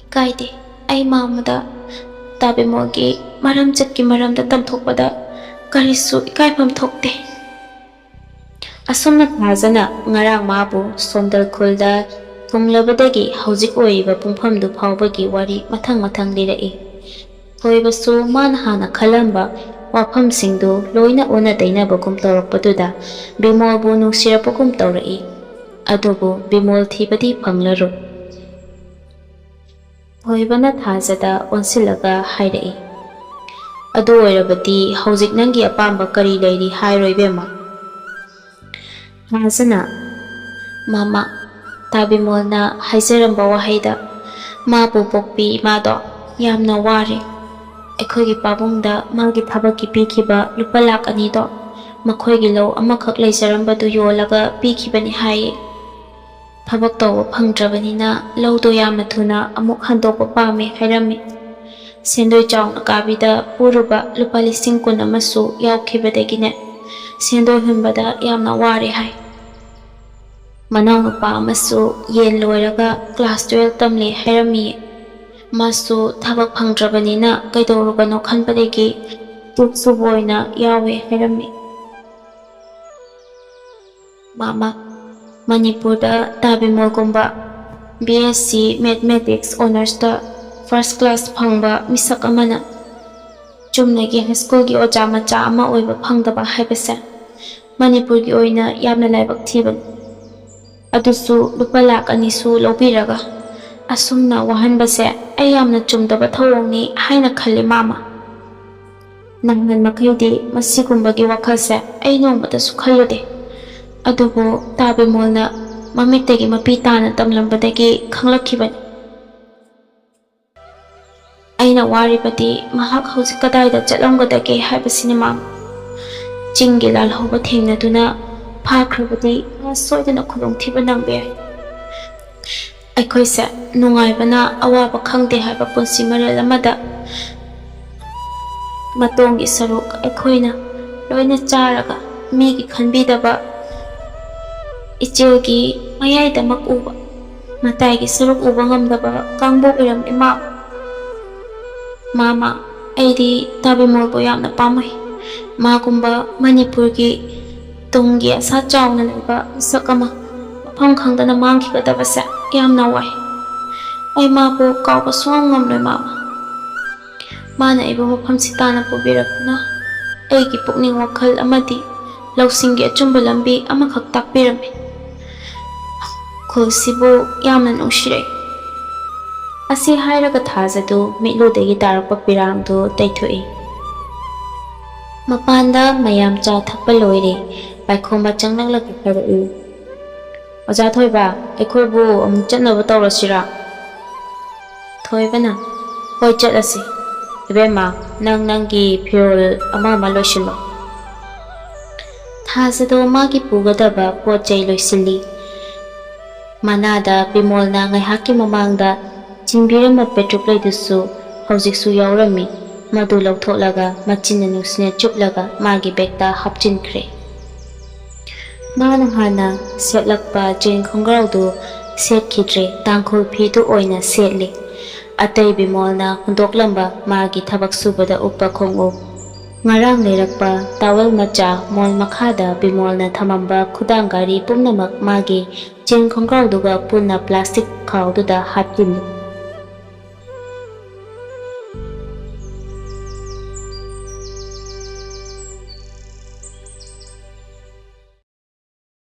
"ꯏꯀꯥꯏꯗꯦ꯫ ꯑꯩ ꯃꯥꯃꯗ ꯇꯥꯕꯤꯃꯣꯜꯒꯤ ꯃꯔꯝ ꯆꯠꯀꯤ ꯃꯔꯝꯗ ꯇꯝꯊꯣꯛꯄꯗ ꯀꯔꯤꯁꯨ ꯏꯀꯥꯏꯐꯝ ꯊꯣꯛꯇꯦ꯫" ꯑꯁꯨꯝꯅ ꯊꯥꯖꯅ ꯉꯔꯥꯡ ꯃꯥꯕꯨ ꯁꯣꯝꯗꯜ ꯈꯨꯜꯗ ꯊꯨꯡꯂꯕꯗꯒꯤ ꯍꯧꯖꯤꯛ ꯑꯣꯏꯔꯤꯕ ꯄꯨꯡꯐꯝꯗꯨ ꯐꯥꯎꯕꯒꯤ ꯋꯥꯔꯤ ꯃꯊꯪ ꯃꯊꯪ ꯂꯤꯔꯛꯏ꯫ ꯊꯣꯏꯕꯁꯨ ꯃꯥꯅ ꯍꯥꯟꯅ ꯈꯜꯂꯝꯕ ꯋꯥꯐꯝꯁꯤꯡꯗꯨ ꯂꯣꯏꯅ ꯑꯣꯟꯅ ꯇꯩꯅꯕꯒꯨꯝ ꯇꯧꯔꯛꯄꯗꯨꯗ ꯕꯤꯃꯣꯜꯕꯨ ꯅꯨꯡꯁꯤꯔꯛꯄꯒꯨꯝ ꯇꯧꯔꯛꯏ꯫ ꯑꯗꯨꯕꯨ ꯕꯤꯃꯣꯜ ꯊꯤꯕꯗꯤ ꯐꯪꯂꯔꯣꯏ꯫ ꯊꯣꯏꯕꯅ ꯊꯥꯖꯗ ꯑꯣꯟꯁꯤꯜꯂꯒ ꯍꯥꯏꯔꯛꯏ, "ꯑꯗꯨ ꯑꯣꯏꯔꯕꯗꯤ ꯍꯧꯖꯤꯛ ꯅꯪꯒꯤ ꯑꯄꯥꯝꯕ ꯀꯔꯤ ꯂꯩꯔꯤ ꯍꯥꯏꯔꯣ ꯏꯕꯦꯝꯃ?" ꯊꯥꯖꯅ, "ꯃꯃꯥ, ꯇꯥꯕꯤꯃꯣꯜꯅ ꯍꯥꯏꯖꯔꯝꯕ ꯋꯥꯍꯩꯗ ꯃꯥꯕꯨ ꯄꯣꯛꯄꯤ ꯏꯃꯥꯗꯣ ꯌꯥꯝꯅ ꯋꯥꯔꯦ꯫ ꯑꯩꯈꯣꯏꯒꯤ ꯄꯥꯕꯨꯡꯗ ꯃꯥꯒꯤ ꯊꯕꯛꯀꯤ ꯄꯤꯈꯤꯕ ꯂꯨꯄꯥ ꯂꯥꯛ ꯑꯅꯤꯗꯣ ꯃꯈꯣꯏꯒꯤ ꯂꯧ ꯑꯃꯈꯛ ꯂꯩꯖꯔꯝꯕꯗꯨ ꯌꯣꯜꯂꯒ ꯄꯤꯈꯤꯕꯅꯤ ꯍꯥꯏꯌꯦ꯫ ꯊꯕꯛ ꯇꯧꯕ ꯐꯪꯗ꯭ꯔꯕꯅꯤꯅ ꯂꯧꯗꯣ ꯌꯥꯝꯅ ꯊꯨꯅ ꯑꯃꯨꯛ ꯍꯟꯗꯣꯛꯄ ꯄꯥꯝꯃꯦ ꯍꯥꯏꯔꯝꯃꯤ꯫ ꯁꯦꯟꯗꯣꯏ ꯆꯥꯎꯅ ꯀꯥꯕꯤꯗ ꯄꯨꯔꯨꯕ ꯂꯨꯄꯥ ꯂꯤꯁꯤꯡ ꯀꯨꯟ ꯑꯃꯁꯨ ꯌꯥꯎꯈꯤꯕꯗꯒꯤꯅꯦ, ꯁꯦꯟꯗꯣꯏ ꯍꯨꯟꯕꯗ ꯌꯥꯝꯅ ꯋꯥꯔꯦ ꯍꯥꯏ꯫ ꯃꯅꯥꯎꯅꯨꯄꯥ ꯑꯃꯁꯨ ꯌꯦꯟ ꯂꯣꯏꯔꯒ class twelve ꯇꯝꯂꯤ ꯍꯥꯏꯔꯝꯃꯤ꯫ ꯃꯥꯁꯨ ꯊꯕꯛ ꯐꯪꯗ꯭ꯔꯕꯅꯤꯅ ꯀꯩꯗꯧꯔꯨꯕꯅꯣ ꯈꯟꯕꯗꯒꯤ ꯆꯦꯛ ꯁꯨꯕ ꯑꯣꯏꯅ ꯌꯥꯎꯋꯦ ꯍꯥꯏꯔꯝꯃꯤ꯫" ꯃꯥꯃ, ꯃꯅꯤꯄꯨꯔꯗ ꯇꯥꯕꯤꯃꯣꯜꯒꯨꯝꯕ B S C Mathematics honoursꯇ first class ꯐꯪꯕ ꯃꯤꯁꯛ ꯑꯃꯅ ꯆꯨꯝꯅꯒꯤ high schoolꯒꯤ ꯑꯣꯖꯥ ꯃꯆꯥ ꯑꯃ ꯑꯣꯏꯕ ꯐꯪꯗꯕ ꯍꯥꯏꯕꯁꯦ ꯃꯅꯤꯄꯨꯔꯒꯤ ꯑꯣꯏꯅ ꯌꯥꯝꯅ ꯂꯥꯏꯕꯛ ꯊꯤꯕꯅꯤ꯫ ꯑꯗꯨꯁꯨ ꯂꯨꯄꯥ ꯂꯥꯛ ꯑꯅꯤꯁꯨ ꯂꯧꯕꯤꯔꯒ꯫ ꯑꯁꯨꯝꯅ ꯋꯥꯍꯟꯕꯁꯦ ꯑꯩ ꯌꯥꯝꯅ ꯆꯨꯝꯗꯕ ꯊꯧꯑꯣꯡꯅꯤ ꯍꯥꯏꯅ ꯈꯜꯂꯤ, ꯃꯥꯃ꯫ ꯅꯍꯥꯟ ꯃꯈꯩꯗꯤ ꯃꯁꯤꯒꯨꯝꯕꯒꯤ ꯋꯥꯈꯜꯁꯦ ꯑꯩ ꯅꯣꯡꯃꯇꯁꯨ ꯈꯜꯂꯨꯗꯦ꯫ ꯑꯗꯨꯕꯨ ꯇꯥ ꯕꯤꯃꯣꯜꯅ ꯃꯃꯤꯠꯇꯒꯤ ꯃꯄꯤ ꯇꯥꯅ ꯇꯝꯂꯝꯕꯗꯒꯤ ꯈꯪꯂꯛꯈꯤꯕꯅꯤ꯫ ꯑꯩꯅ ꯋꯥꯔꯤꯕꯗꯤ ꯃꯍꯥꯛ ꯍꯧꯖꯤꯛ ꯀꯗꯥꯏꯗ ꯆꯠꯂꯝꯒꯗꯒꯦ ꯍꯥꯏꯕꯁꯤꯅꯤ, ꯃꯥꯝ꯫ ꯆꯤꯡꯒꯤ ꯂꯥꯜꯍꯧꯕ ꯊꯦꯡꯅꯗꯨꯅ ꯐꯥꯈ꯭ꯔꯕꯗꯤ ꯃꯥ ꯁꯣꯏꯗꯅ ꯈꯨꯗꯣꯡꯊꯤꯕ ꯅꯪꯕ ꯌꯥꯏ꯫ ꯑꯩꯈꯣꯏꯁꯦ ꯅꯨꯡꯉꯥꯏꯕꯅ ꯑꯋꯥꯕ ꯈꯪꯗꯦ ꯍꯥꯏꯕ ꯄꯨꯟꯁꯤ ꯃꯔꯦꯜ ꯑꯃꯗ ꯃꯇꯣꯡꯒꯤ ꯁꯔꯨꯛ ꯑꯩꯈꯣꯏꯅ ꯂꯣꯏꯅ ꯆꯥꯔꯒ, ꯃꯤꯒꯤ ꯈꯟꯕꯤꯗꯕ, ꯏꯆꯦꯜꯒꯤ ꯃꯌꯥꯏꯗꯃꯛ ꯎꯕ, ꯃꯇꯥꯏꯒꯤ ꯁꯔꯨꯛ ꯎꯕ ꯉꯝꯗꯕ ꯀꯥꯡꯕꯨ ꯑꯣꯏꯔꯝꯃꯤ, ꯃꯥꯝ꯫ ꯃꯥꯃ, ꯑꯩꯗꯤ ꯇꯥ ꯕꯤꯃꯣꯜꯕꯨ ꯌꯥꯝꯅ ꯄꯥꯝꯃꯨꯏ꯫ ꯃꯥꯒꯨꯝꯕ ꯃꯅꯤꯄꯨꯔꯒꯤ ꯇꯨꯡꯒꯤ ꯑꯁꯥ ꯆꯥꯎꯅ ꯂꯩꯕ ꯃꯤꯁꯛ ꯑꯃ ꯃꯐꯝ ꯈꯪꯗꯅ ꯃꯥꯡꯈꯤꯒꯗꯕꯁꯦ ꯌꯥꯝꯅ ꯋꯥꯏ꯫ ꯑꯩ ꯃꯥꯕꯨ ꯀꯥꯎꯕ ꯁꯨꯡꯉꯝ ꯉꯝꯂꯣꯏ, ꯃꯥꯃ꯫ ꯃꯥꯅ ꯑꯩꯕꯨ ꯃꯐꯝꯁꯤ ꯇꯥꯅ ꯄꯨꯕꯤꯔꯛꯇꯨꯅ ꯑꯩꯒꯤ ꯄꯨꯛꯅꯤꯡ ꯋꯥꯈꯜ ꯑꯃꯗꯤ ꯂꯧꯁꯤꯡꯒꯤ ꯑꯆꯨꯝꯕ ꯂꯝꯕꯤ ꯑꯃꯈꯛ ꯇꯥꯛꯄꯤꯔꯝꯃꯤ꯫ ꯈꯨꯜꯁꯤꯕꯨ ꯌꯥꯝꯅ ꯅꯨꯡꯁꯤꯔꯛꯏ꯫ ꯑꯁꯤ ꯍꯥꯏꯔꯒ ꯊꯥꯖꯗꯨ ꯃꯤꯠꯂꯨꯗꯒꯤ ꯇꯥꯔꯛꯄ ꯄꯤꯔꯥꯡꯗꯨ ꯇꯩꯊꯣꯛꯏ꯫ ꯃꯄꯥꯟꯗ ꯃꯌꯥꯝ ꯆꯥ ꯊꯛꯄ ꯂꯣꯏꯔꯦ꯫ ꯄꯥꯏꯈꯣꯝꯕ ꯆꯪꯂꯛꯂꯒ ꯍꯥꯏꯔꯛꯏ, "ꯑꯣꯖꯥ ꯊꯣꯏꯕ, ꯑꯩꯈꯣꯏꯕꯨ ꯑꯃꯨꯛ ꯆꯠꯅꯕ ꯇꯧꯔꯁꯤꯔꯥ?" ꯊꯣꯏꯕꯅ, "ꯍꯣꯏ, ꯆꯠꯂꯁꯤ꯫ ꯏꯕꯦꯝꯃ, ꯅꯪ ꯅꯪꯒꯤ ꯐꯤꯔꯣꯜ ꯑꯃ ꯑꯃ ꯂꯣꯏꯁꯤꯜꯂꯣ꯫" ꯊꯥꯖꯗꯣ ꯃꯥꯒꯤ ꯄꯨꯒꯗꯕ ꯄꯣꯠ ꯆꯩ ꯂꯣꯏꯁꯤꯜꯂꯤ꯫ ꯃꯅꯥꯗ ꯕꯤꯃꯣꯜꯅ ꯉꯥꯏꯍꯥꯛꯀꯤ ꯃꯃꯥꯡꯗ ꯆꯤꯡꯕꯤꯔꯝꯕ ꯄꯦꯇ꯭ꯔꯨꯛ ꯂꯩꯗꯨꯁꯨ ꯍꯧꯖꯤꯛꯁꯨ ꯌꯥꯎꯔꯝꯃꯤ꯫ ꯃꯗꯨ ꯂꯧꯊꯣꯛꯂꯒ ꯃꯆꯤꯟꯅ ꯅꯨꯡꯁꯤꯅ ꯆꯨꯞꯂꯒ ꯃꯥꯒꯤ ꯕꯦꯒꯇ ꯍꯥꯞꯆꯤꯟꯈ꯭ꯔꯦ꯫ ꯃꯥꯅ ꯍꯥꯟꯅ ꯁꯦꯠꯂꯛꯄ ꯖꯤꯟ ꯈꯣꯡꯒ꯭ꯔꯥꯎꯗꯨ ꯁꯦꯠꯈꯤꯗ꯭ꯔꯦ, ꯇꯥꯡꯈꯨꯜ ꯐꯤꯗꯨ ꯑꯣꯏꯅ ꯁꯦꯠꯂꯤ꯫ ꯑꯇꯩ ꯕꯤꯃꯣꯜꯅ ꯍꯨꯟꯗꯣꯛꯂꯝꯕ ꯃꯥꯒꯤ ꯊꯕꯛ ꯁꯨꯕꯗ ꯎꯞꯄ ꯈꯣꯡꯎꯞ, ꯉꯔꯥꯡ ꯂꯩꯔꯛꯄ ꯇꯥꯋꯦꯜ ꯃꯆꯥ, ꯃꯣꯜ ꯃꯈꯥꯗ ꯕꯤꯃꯣꯜꯅ ꯊꯝꯃꯝꯕ ꯈꯨꯗꯥꯡ ꯘꯔꯤ ꯄꯨꯝꯅꯃꯛ ꯃꯥꯒꯤ ꯖꯤꯟ ꯈꯣꯡꯒ꯭ꯔꯥꯎꯗꯨꯒ ꯄꯨꯟꯅ ꯄ꯭ꯂꯥꯁꯇꯤꯛ ꯈꯥꯎꯗꯨꯗ ꯍꯥꯞꯆꯤꯜꯂꯤ꯫